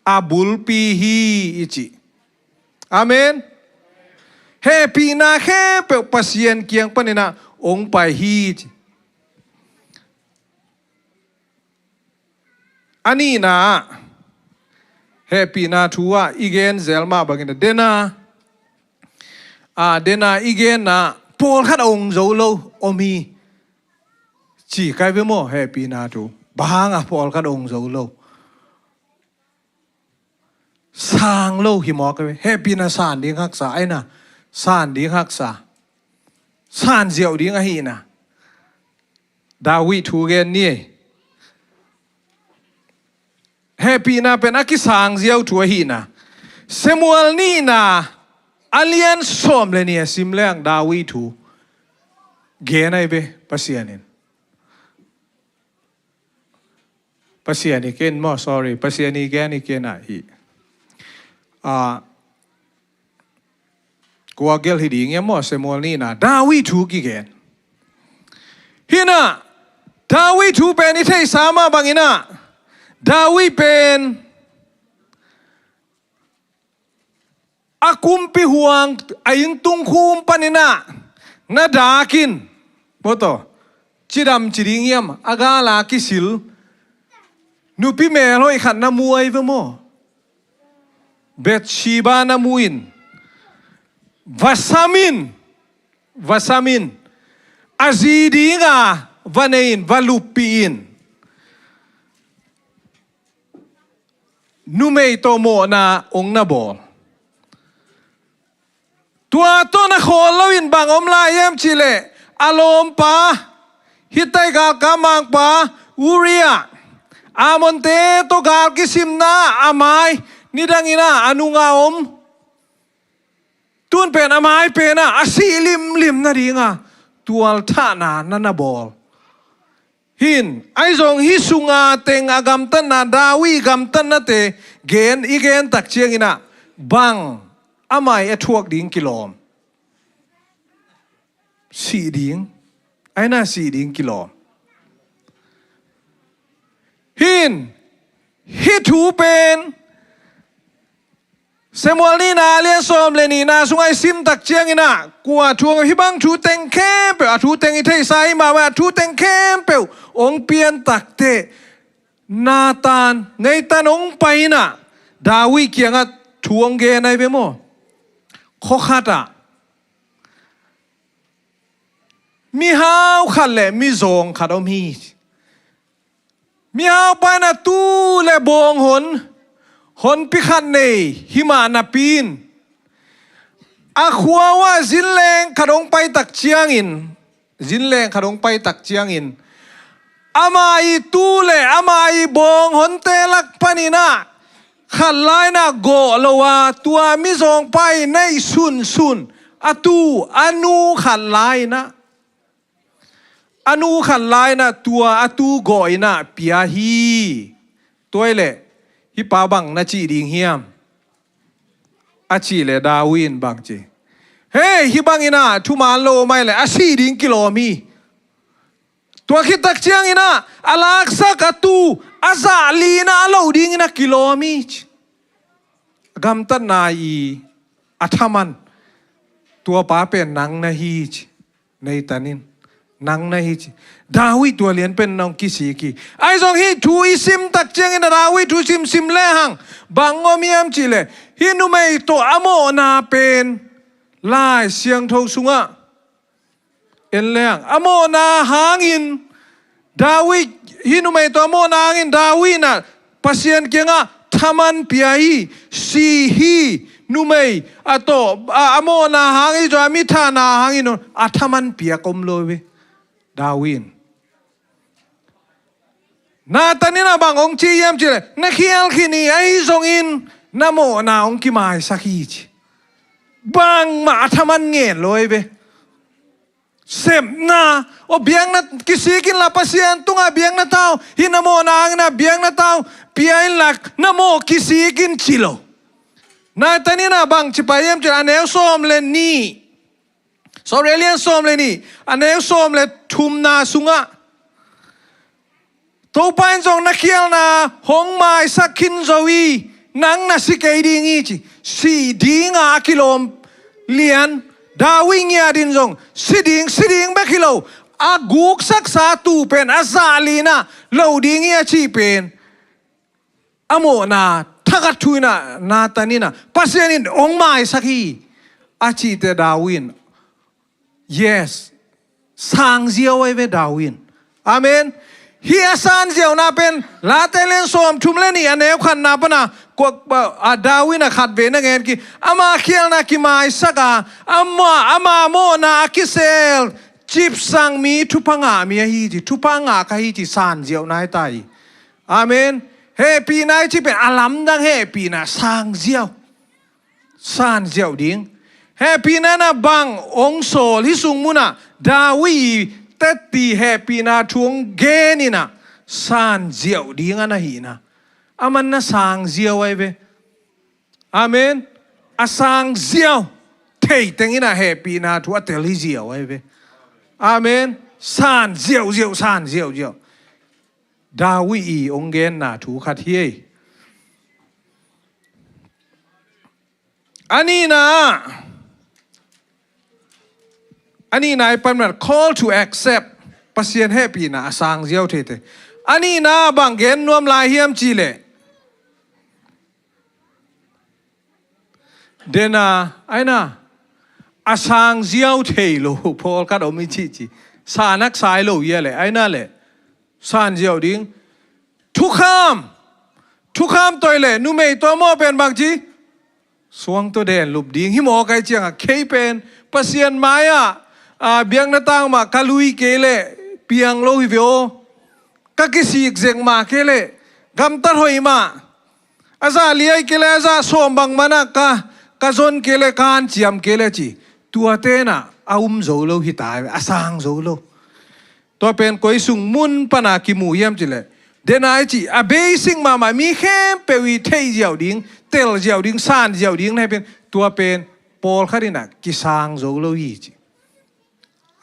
A bulpi hi i cih. Amen. Hehpihna khempeuh Pasian kiang pan inah hong pai hi cih. A nihna ah, hehpihna thu ah i gen zel mah bangin a dena, a dena i genna pawlkhat a ong zo lo om hi. Ci kai ve maw, hehpihna thu. Bang hanga pawlkhat a ong zo lo? Sang lo hi mawk ve. Hehpihna san ding haksa, aina san ding haksa, san ziau ding ahihna. David thu gen ni ei. Hehpihna pen a kisang ziau thu ahihna. Samuel nihna a lian sawm le nih a sim leng David thu gen ai ve Pasian in. Pasian i ken maw, sorry, Pasian i gen i ken ah hi. Ah, kua gel hi ding hiam maw, Samuel nihna, David thu kigen. Hinah, David thu pen i theihsa mah banginah, David pen a kumpi huang a inntung khum paninah na dakin, maw taw, cidam ci ding hiam, a gala kisil nupi melhoih khat na mu ai ve maw? Bathsheba na mu in, va sam in, va sam in, a zi dinga va nei in, va luppih in. Numei tawh mawhna ong na bawl. Tua tawh na khawl loin bang om lai hiam cihleh, a lawmpa, Hittai galkap mangpa Uriah, Ammonte tawh gal kisimna a mai, nidanginah a nunga om. Tun pen a mai penah a sih limlim nadinga tualthahna na na bawl. Hin, ahi zong hih sunga teng a gamtatna, David gamtatnate gen, i gen tak cianginah bang a mai a thuak ding kilawm? Sih ding. Aina sih ding kilawm. Hin, hih thu pen Samuel nihna a lian sawm le nihna sungah i sim tak cianginah, kua thu ong, hih bang thu teng khempeuh, a thu teng i theihsa hi mah, a thu teng khempeuh ong pian takteh, Nathan, Nathan ong pai inah David kiangah thu ong gen ai ve maw? Khuakhatah mihau khat le mizawng khat om hi. Mihau pa inah tuu le bawng hon, honpi khat nei hi mah napi in, a khua uah zinleng khat ong pai tak ciangin, zinleng khat ong pai tak ciangin, ama ii tuu le ama ii bawng honte lak paninah khat lai inah gawh lo a, tua mizawngpa ii neih sunsun a tuu, a nu khat lai inah, a nu khat lai inah tua a tuu gawh inah pia hi. Tua hileh hih pa bang na cih ding hiam? A cihleh David in bang ci? Hei, hih banginah thuman lo om ai leh a sih ding kilawm hi. Tua khit tak cianginah a laksak a tuu a zah li inah a loh dingin a kilawm hi ci. Gamtatna ii a thaman, tua pa pen nang na hi ci. Nathan in, nang na hi ci. David tua lian pen nong kisik hi. Ahi zong hih thu i sim tak ciangin a David thu simsim lehang bang om hiam cihleh, hih numei tawh a mawhna pen Lai Siangtho sungah en lehang, a mawhna hangin David, hih numei tawh a mawhna hangin David inah Pasian kiangah thaman pia hi, si hi, numei a tawh a, a mawhna hangin, a mithahna hangin a thaman piak om lo ve David in. Nathan inah bang ong ci hiam cihleh, na khial khin hi, ahi zongin na mawhna ong kimaisak hi ci. Bangmah a thaman ngen lo ei ve. Sepna, aw biakna, kisik inla Pasian tungah biakna tau, hih na mawhna hangin ah biakna tau pia inla, na mawh kisik in ci lo. Nathan inah bang ci pai hiam cihleh, a neu sawm le nih, sorry, a lian sawm le nih, a neu sawm le thumna sungah, Topa in zong na khialna hong maisak khin zo hi, nang na si kei ding hi ci. Si dinga a kilawm lian, David ngiat in zong si ding, si ding bek hi lo, a guksaksa tuu pen a zah li inah loh ding hi a cih pen a mawhna thakhat thu in ah Nathan in ah Pasian in hong maisak hi a cihte David in, yes, sangziau ahi ve David in. Amen. Hih a sangziauna pen Late lian sawmthum le nih a neu khatna pana kua, a, David in ah khat vei na ngen kik, ama khialhna kimaisak a, ama, ama mawhna a kisel cipsang mi, thupha ngah mi ahi ci, thupha ngah ka hi ci, sangziauna hi ta hi. Amen. Hehpihna i cih pen a lamdang hehpihna, sangziau. Sangziau ding. Hehpihna in ah bang hong sawl, hih sung munah David i tetti hehpihna thu hong gen in ah sangziau ding a na hihna. Aman na sangziau ahi ve. Amen. A sangziau thei teng in ah hehpihna thu a tel hi ziau ahi ve. Amen. Sangziauziau, sangziauziau. David i hong genna thu khat hi ei. A nihna, a nihna i pan mah call to accept. Pasian hehpihna a sangziau theite. A nihna bang gen nuam lai hiam cih leh, dena, aina, a sangziau thei lo pawlkhat om i cih ci. Sa nak sai lo ia leh, aina leh, sangziau ding. Thukham. Thukham toi leh numei tua mawh pen bang ci? Suang tua den lup ding. Hih mawh kai ciangah kei pen Pasian mai-ah, a, biakna tang mah ka lui kei leh piang lo hi ve aw. Ka kisik zek mah kei leh gamtat hoih mah. A zah liai kei leh a zah sawm bang manah ka, ka zon kei leh ka hanciam kei leh ci. Tuate in ah a um zo lo hi ta, a sang zo lo. Tua pen koi sung mun pana kimu hiam cih leh, dena i cih a basic mahmah mi khempeuh i theih ziau ding, tel ziau ding, sang ziau ding na hi pen, tua pen pawlkhat in ah kisang zo lo hi ci.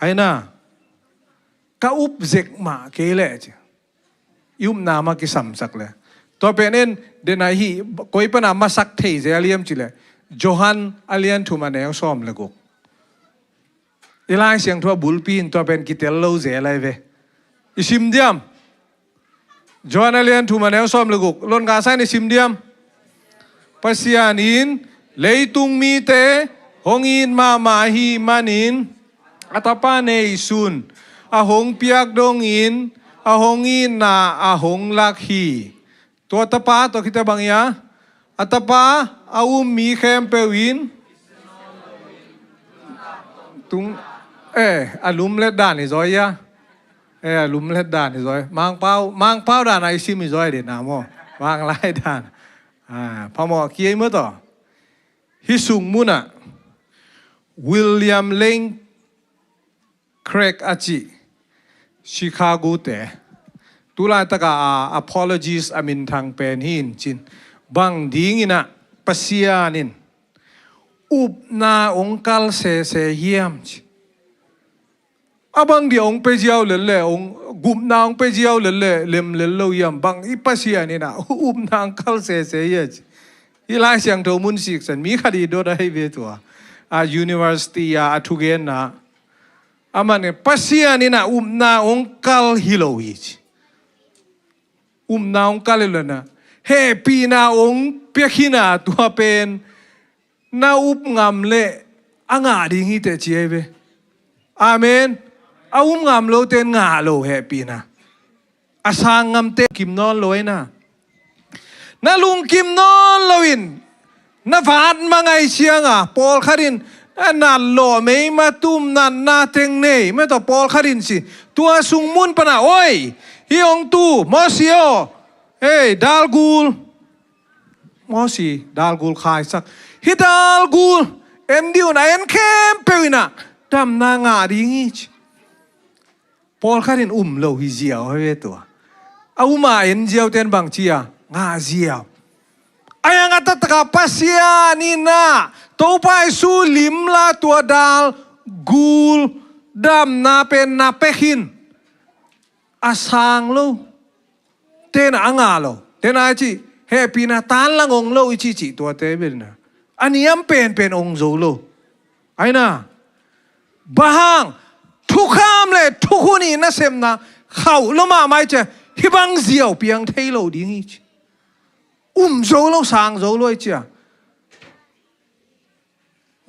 Aina, ka up zek mah kei leh ci. I upna mah kisamsak leh. Tua pen in, dena hih koi pana masak thei zel hiam cih leh, Johan a lian thum a neu sawm le guk. I Lai Siangtho a bulpi in tua pen kitel lo zel ahi ve. I sim diam? Johan a lian thum a neu sawm le guk. Lon ka sa in i sim diam? Pasian in leitung mite hong it mahmah ahih manin a Tapa neisun a hong piak dongin a hong itna a hong lak hi. Tua Tapa tua khit teh bang ia, a Tapa a um mi khempeuh in tung, eh, a lumlet dan hi zaw ia. Eh, a lumlet dan hi zaw ia. Mangpau, Mangpau dan a i sim hi zaw ia dena maw. Manglai dan. Ah, phamawh kei maw tawh. Hih sung munah William Lane Craig a cih Chicago te, tulaitaka a apologist a minthang pen hi in cin, bang dingin ah Pasian in upna hong kal sese hiam ci. A bang dia hong pia ziau lel le, hong gupna hong pia ziau lel le, lem lel lo hiam, bang i Pasian in ah upna hong kal sese hiam ci. Hih Lai Siangtho mun siksan mi khat i dot ahi ve tua. A university a, a thugenna. Aman in Pasian in ah upna hong kal hi lo hi ci. Upna hong kal hi lo na. Hehpihna hong pia khin a tua pen na up ngam leh a ngah ding hi teh ci ahi ve. Amen. A up ngam lote in ngah lo hehpihna. A sang ngamte kim nawn lo aina. Na lungkim nawn loin na vat mah ngaih cianga pawlkhat in a nat lawh mei matum natna teng nei mah tawh pawlkhat in ci. Tua sung mun pana, oi, hih hong tu, Mosi aw, hei, dalgul. Mosi dalgul khaisak. Hih dalgul en dih un, a en khempeuh in ah damna ngah ding hi ci. Pawlkhat in um lo hi ziau hi ve tua. A um a en ziaute in bang ci a, ngah ziau. A yang a taktak a Pasian in ah Topa Jesu lim la tua dalgul damna pen na pia khin. A sang lo. Tena a ngah lo. Tena a cih hehpihna tanlang ong lo i cihcih tuate bel na. A niam penpen ong zo lo. Aina. Bang hang thukham le thukhun i nasepna khauh lo mahmah i cia hih bang ziau piang thei lo ding hi ci. Um zo lo, sang zo lo ahi cia.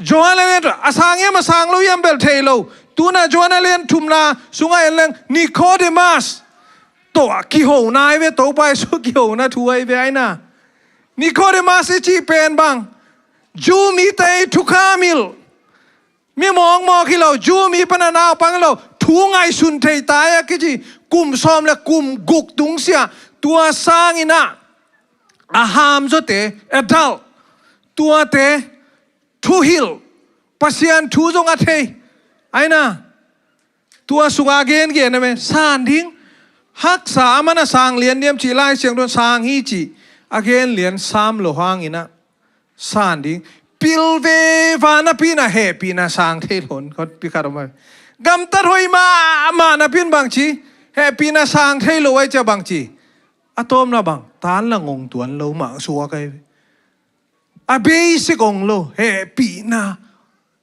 Johan a lian, a sang hiam a sang lo hiam bel thei lo. Tuna Johan a lian thumna sungah en leng Nicodemus tawh a kihona ahi ve, Topa Jesu kihona thu ahi ve aina. Nicodemus i cih pen bang, Jew mite i thukham hilh, mi mawkmawk hi lo, Jew mi pana naupang hi lo, thu ngaihsun thei ta a kici, kum sawm le kum guk tungsiah, tua sangin ah, a hamzawte, adult, tuate, thuhilh, Pasian thu zong a thei. Aina, tua sungah a gengen a me, san ding, haksa a man a sang lian diam cih Lai Siangtho in sang hi cih, a gen lian sam lo hangin ah, san ding, pil veva napi in ah hehpihna sang thei lo, khat pi khat om a. Gamtat hoih mahmah napi in bangci, hehpihna sang thei lo ahi cia bangci. A tawpna bang, tan la ngong tuan lo mah suak ahi. A basic ong lo, hehpihna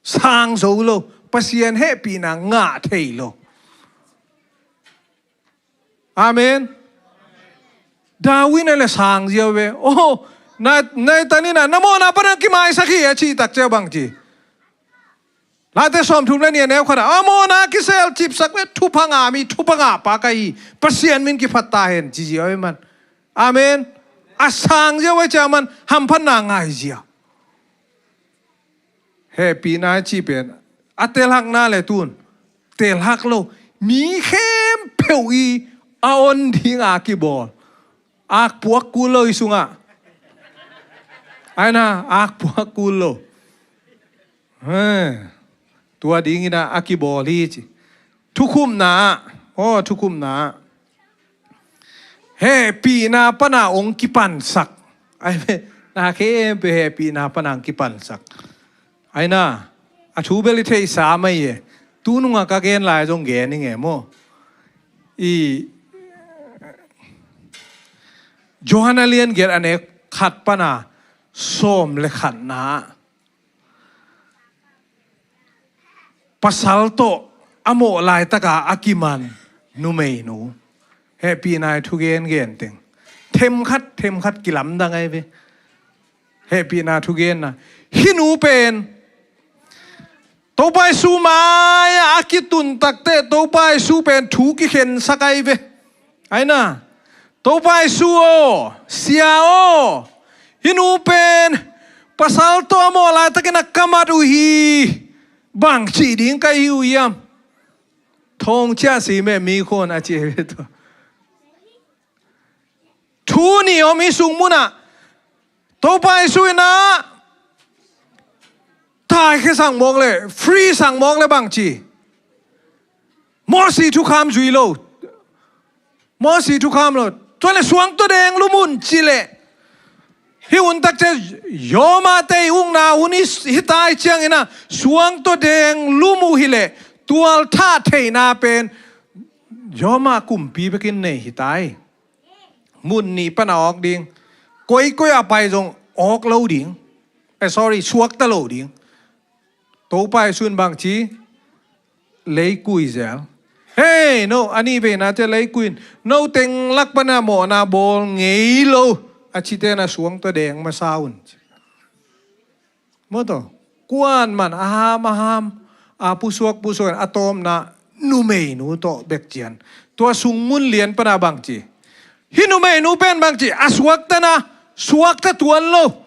sang zo lo, Pasian hehpihna ngah thei lo. Amen. Darwin a le sang ziau ve. Oh, na, na tanin ah, na mawhna pana kimaisak hi a cih tak cia bangci. Late sawmthum le nih a neu khat ah, a mawhna kisel cipsak ve, thupha ngah mi, thupha ngah pa ka hi, Pasian min kiphat ta hen, ci ziau e man. Amen. A sang ziau e cia man, hamphatna ngai ziau. Hehpihna cih pen, a telhakna le tun, telhak lo, mi khempeuh i a on ding a kibawl. Akpuak kul lo i sungah. Aina, akpuak kul lo. He, tua dingin ah a kibawl hi ci. Thukhupna ah, aw, thukhupna ah, hehpihna pana ong kipansak. Ai, na khempeuh hehpihna pana ong kipansak. Aina, a thu bel i theihsa mai e. Tunungah ka gen lai zong gen ing e maw. I Johan a lian giat a neu khat pana sawm le khatna ah, pasal tawh a mawh laitaka a kiman numeinu. Hehpihna i thugen gen teng, themkhat themkhat kilamdang ahi ve. Hehpihna thugenna, hih nu pen Topa Jesu mai-ah a kitun takteh Topa Jesu pen thu kikhensak ahi ve. Aina, Topa Jesu aw, Sia aw, hih nu pen pasal tawh a mawh laitakin a ka mat uh hi, bang cih ding ka hi uh hiam? Thong ciah si meh mi khon a ci ahi ve tua. Thu nih om hih sung munah Topa Jesu in ah taikhia sak mawk le, free sak mawk le bangci, Mosi thukham zui lo. Mosi thukham lo. Tua le suangtua deng lum un ci le. Hih hun tak ciang Roma te i ukna hun hi, hi tai ciangin ah suangtua deng lum uh hi le tualthah theihna pen Roma kumpi bekin nei hi tai. Mun nih pana awk ding. Koikoi a pai zong awk lo ding. Eh, sorry, suakta lo ding. Topa Jesu in bangci, leikui zel. Hei, no, a nih veina ciah leikui in, no teng lak pana mawhna bawl ngei lo a cite na suangtua deng masa un. Maw taw, kuan man a ham a ham, a pusuak pusuak in a tawpna numeinu tawh bek cian. Tua sung mun lian pana bangci, hih numeinu pen bangci, a suakta na, suakta tuan lo.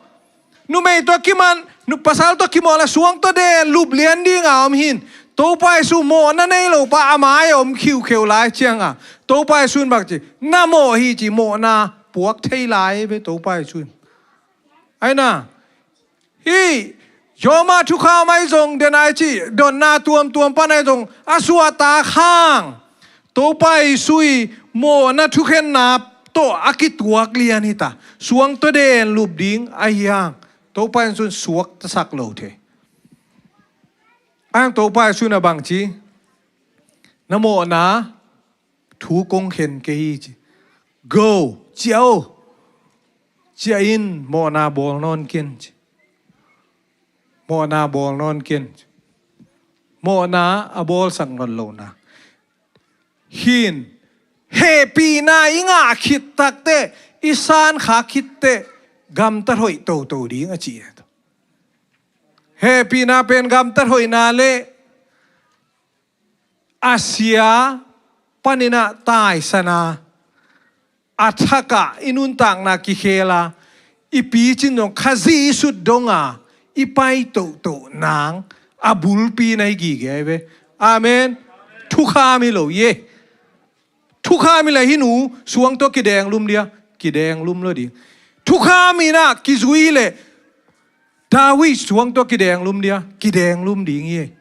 Numei tawh kiman, nu, pasal tawh kimawh la suangtua deng lup lian dinga om hin. Topa Jesu mawhna nei lo pa a mai-ah om khiukheu lai cianga Topa Jesu in bangci, na mawh hi ci, mawhna puak thei lai ve Topa Jesu in. Aina, hih Roma thukham ahi zong, den ai ci, dotna tuamtuam pan ahi zong a suahtak hang Topa Jesu i mawhna thukhenna tawh a kituak lian hita. Suangtua deng lup ding ahi hang Topa Jesu in suaktasak lo thei. Ahi hang Topa Jesu in a bangci, na mawhna thu kong khen kei hi ci. Go, ciah o. Ciah in, mawhna bawl nawn ken ci. Mawhna bawl nawn ken ci. Mawhna a bawlsak nawn lo na. Hin, hehpihna i ngah khit takteh, i san kha khitteh, gamtat hoih toto ding a ci. Hehpihna pen gamtat hoihna le a sia paninah taisana a thakah i nuntakna kikhela i picin zong Khazih i sut donga i pai tohtoh nang a bulpi na hi gige ai ve. Amen. Thukham hi lo ye. Thukham hi le hi nu suang tawh kidenglum dia, kidenglum lo ding. Thukham inah kizui le David suang tawh kidenglum dia, kidenglum ding hi.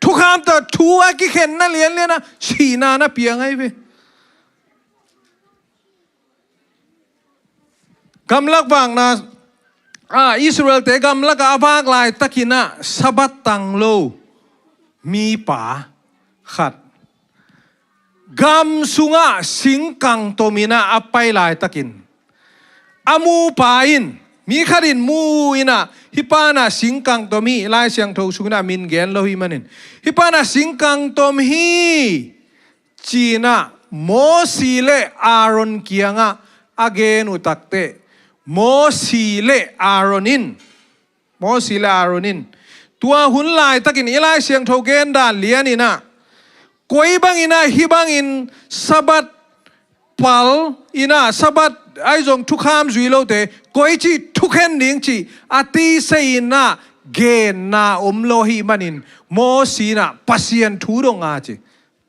Thukham tawh thu a kikhenna lianlianah sihna na piang ai ve. Gamlak vakna a Israelte gamlakah a vak laitakinah Sabbath tang lo mipa khat gam sungah singkang tominah a pai laitakin a mupa in, mi khatin mu inah hih panah singkang tom hi, Lai Siangtho sunginah min gen lo hi manin hih panah singkang tom hi cinah Mosi le Aaron kiangah a gen uh takteh Mosi le Aaron in Mosi le Aaron in tua hun laitakin i Lai Siangtho gendan lianinah koi banginah hih bangin Sabbath pal inah Sabbath ai zong thukham zui lote koi cih thukhen ding cih a tisei inah genna om lo hi manin Mosi inah Pasian thu donga ci.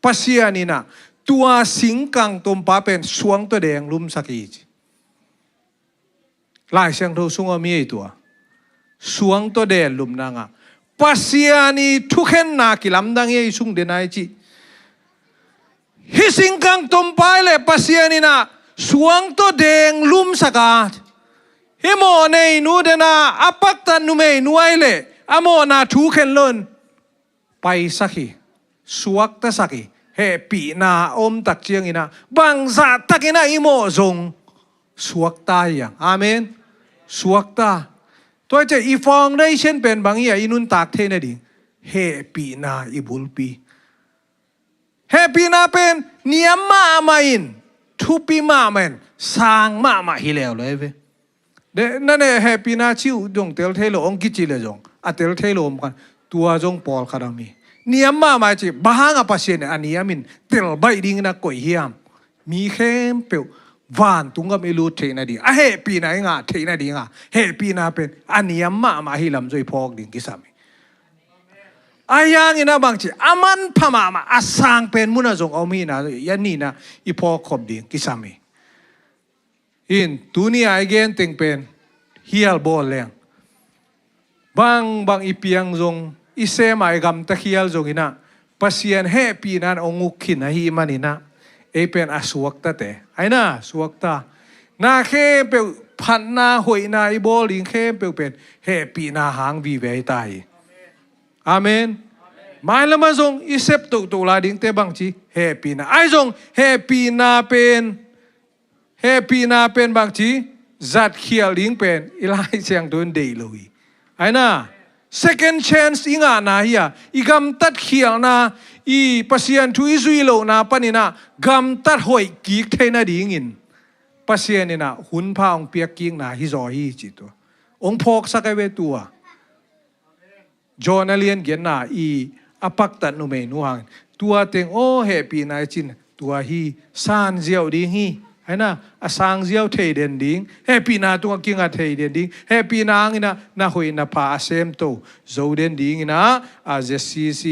Pasian inah tua singkang tompa pen suang tawh denglumsak hi ci. Lai Siangtho sungah mi ei tua suang tawh denlum nangah Pasian i thukhenna kilamdang ei sung denai cih. Hih singkang tompai le Pasian inah suang tawh denglumsak a hih mawh nei nu dena a paktat numei nu ai le a mawhna thukhen lon paisak hi, suaktasak hi. Hehpihna a omtak cianginah bangzahtakinah i mawh zong suakta hi ang. Amen. Suakta. Tua ciah i foundation pen bang hi a i nuntak thei nading hehpihna i bulpi. Hehpihna pen niam mahmah in thupi mahmah in sang mahmah hi leuleu ve. Na ne hehpihna cih uh zong tel thei lo hong kici le zong a tel thei lo om khan tua zong pawlkhat a mi niam mahmah cih bang hang a Pasian in a niam in tel baih dingin a koih hiam? Mi khempeuh vantung gam i lut theih nading a hehpihna i ngah theih nadinga hehpihna pen a niam mahmah hi lam zong i phawk ding kisam hi. A hiangin a bangci a manpha mahmah a sang pen munah zong a om hina i a nihna i phawk khop ding kisam hi. In tuni a i gen teng pen hial bawl leng bangbang i piang zong i sem a i gamta khial zonginah Pasian hehpihna in hong uk khin ahih maninah ei pen a suaktate aina suakta na khempeuh phatna hoihna i bawl ding khempeuh pen hehpihna hang vive ahi ta hi. Amen. Mailamah zong i sep tohtoh lai dingte bangci hehpihna ai zong hehpihna pen hehpihna pen bangci zatkhialh ding pen i Lai Siangtho in deih lo hi. Aina second chance i ngahna hi a i gamtat khialhna i Pasian thu i zui lohna paninah gamtat hoih kik theih nadingin Pasian inah hunpha hong piak kikna hi zaw hi ci tua hong phawksak ai ve tua. Jonah lian giatna i a paktat numeinu hangin tua teng aw hehpihna i cin tua hi. San ziau ding hi. Aina a sang ziau thei den ding hehpihna tungah kinga thei den ding hehpihna hanginah na hoih na pha a semto zo den dinginah a Z C C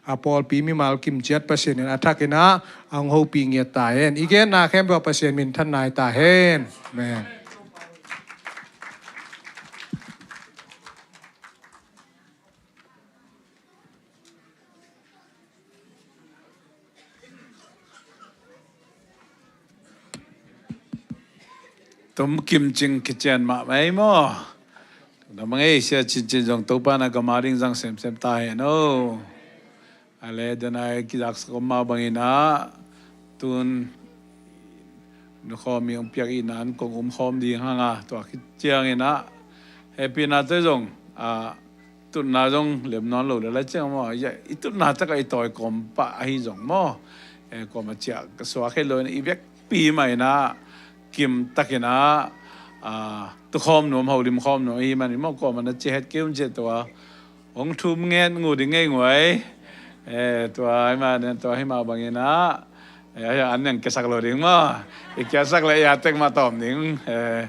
a pawlpi mimal kimciat Pasian in a thakinah a hong hopih ngiat ta hen. I genna khempeuh a Pasian minthan nai ta hen. Amen. Tum kimcing kician mahmah ei maw? Tum na mang ei sia cincin zong Topa na gama ding zang semsem ta hen o. A le dena i kizaksak om mah banginah tun nukhawm i hong piak ihna an kong um khawm ding hanga tua khit cianginah hehpihna te zong a tutna zong lem nawn lo le lai ciang maw i tutna takah i tawi kawm pah ahi zong maw kawm a ciah ka suak hi lo in i vekpi mah inah kimtakinah a, tukhawm nuam, holim khawm nuam ahih manin maw, kuamah na ciah het kei un ci-a tua hong thum nget ngut ding ngei nguai. Eh, tua ahih manin tua hi mah bangin ah, eh, an neng kiasak lo ding maw. I kiasak leh i a tek mah tawm ding. Eh,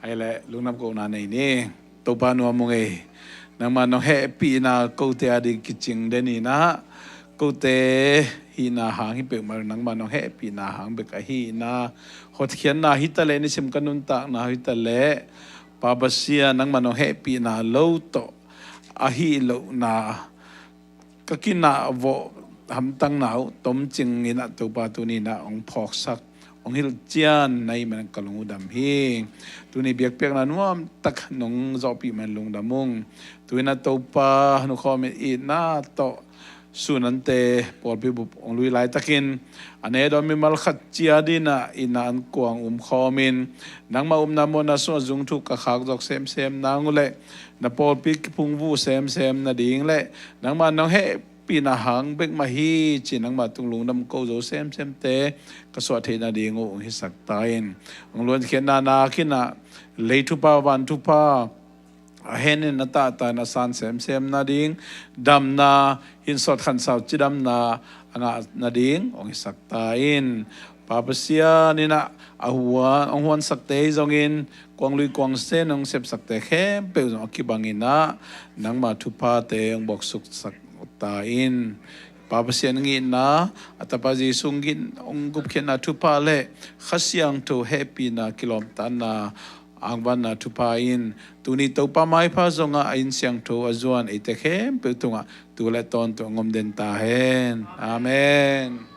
ahih leh lungdam kohna nei ni. Topa nuam ung ei. Nangmah nong hehpihna kote a ding kicing den in ah, kote hihna hang hi peuhmah, nangmah nong hehpihna hang bek ahi in ah, hotkhiatna hi taleh, nisim ka nuntakna hi taleh, Pa Pasian, nangmah nong hehpihna lo tawh ahi lohna ka kinah vawh hamtangna uh tomcing in ah, Topa, tuni in ah hong phawksak, hong hilhcian na hih manin ka lung uh dam hi. Tuni biakpiakna nuamtak nong zawhpih manin lungdam ung. Tu-in ah Topa, nukhawm in itna tawh Sunante pawlpi bup hong lui laitakin, a ne dawn mimal khat ciat in ah itna ankuang umkhawmin, nangmah upna muanna sungah zungthuk ka khak zawk semsem nang uh leh, na pawlpi kiphungvuh semsem nading leh, nangmah nong hehpihna hang bek mah hi ci nangmah tung lungdam ko zo semsemte ka suah theih nading uh hong hisak ta in. Hong luankhiatna nak in ah, lei thupha, van thupha, a henin a tahtah in a san semsem nading, damna, hinsawt khansau cidamna a ngah nading hong hisak ta in. Pa Pasian in ah, a huan, hong huansakte hi zongin, kuang lui kuang sen hong sepsakte khempeuh zong a kibang in ah, nangma thuphate hong bawksuksak ta in. Pa Pasian hong itna, a Tapa Jesu hong gupkhiatna thupha leh Kha Siangtho hehpihna, kilawmtatna, angvanna thupha in, tuni Topa maipha zongah a inn siangtho a zuan eite khempeuh tungah tu leh tawntung hong om den ta hen. Amen.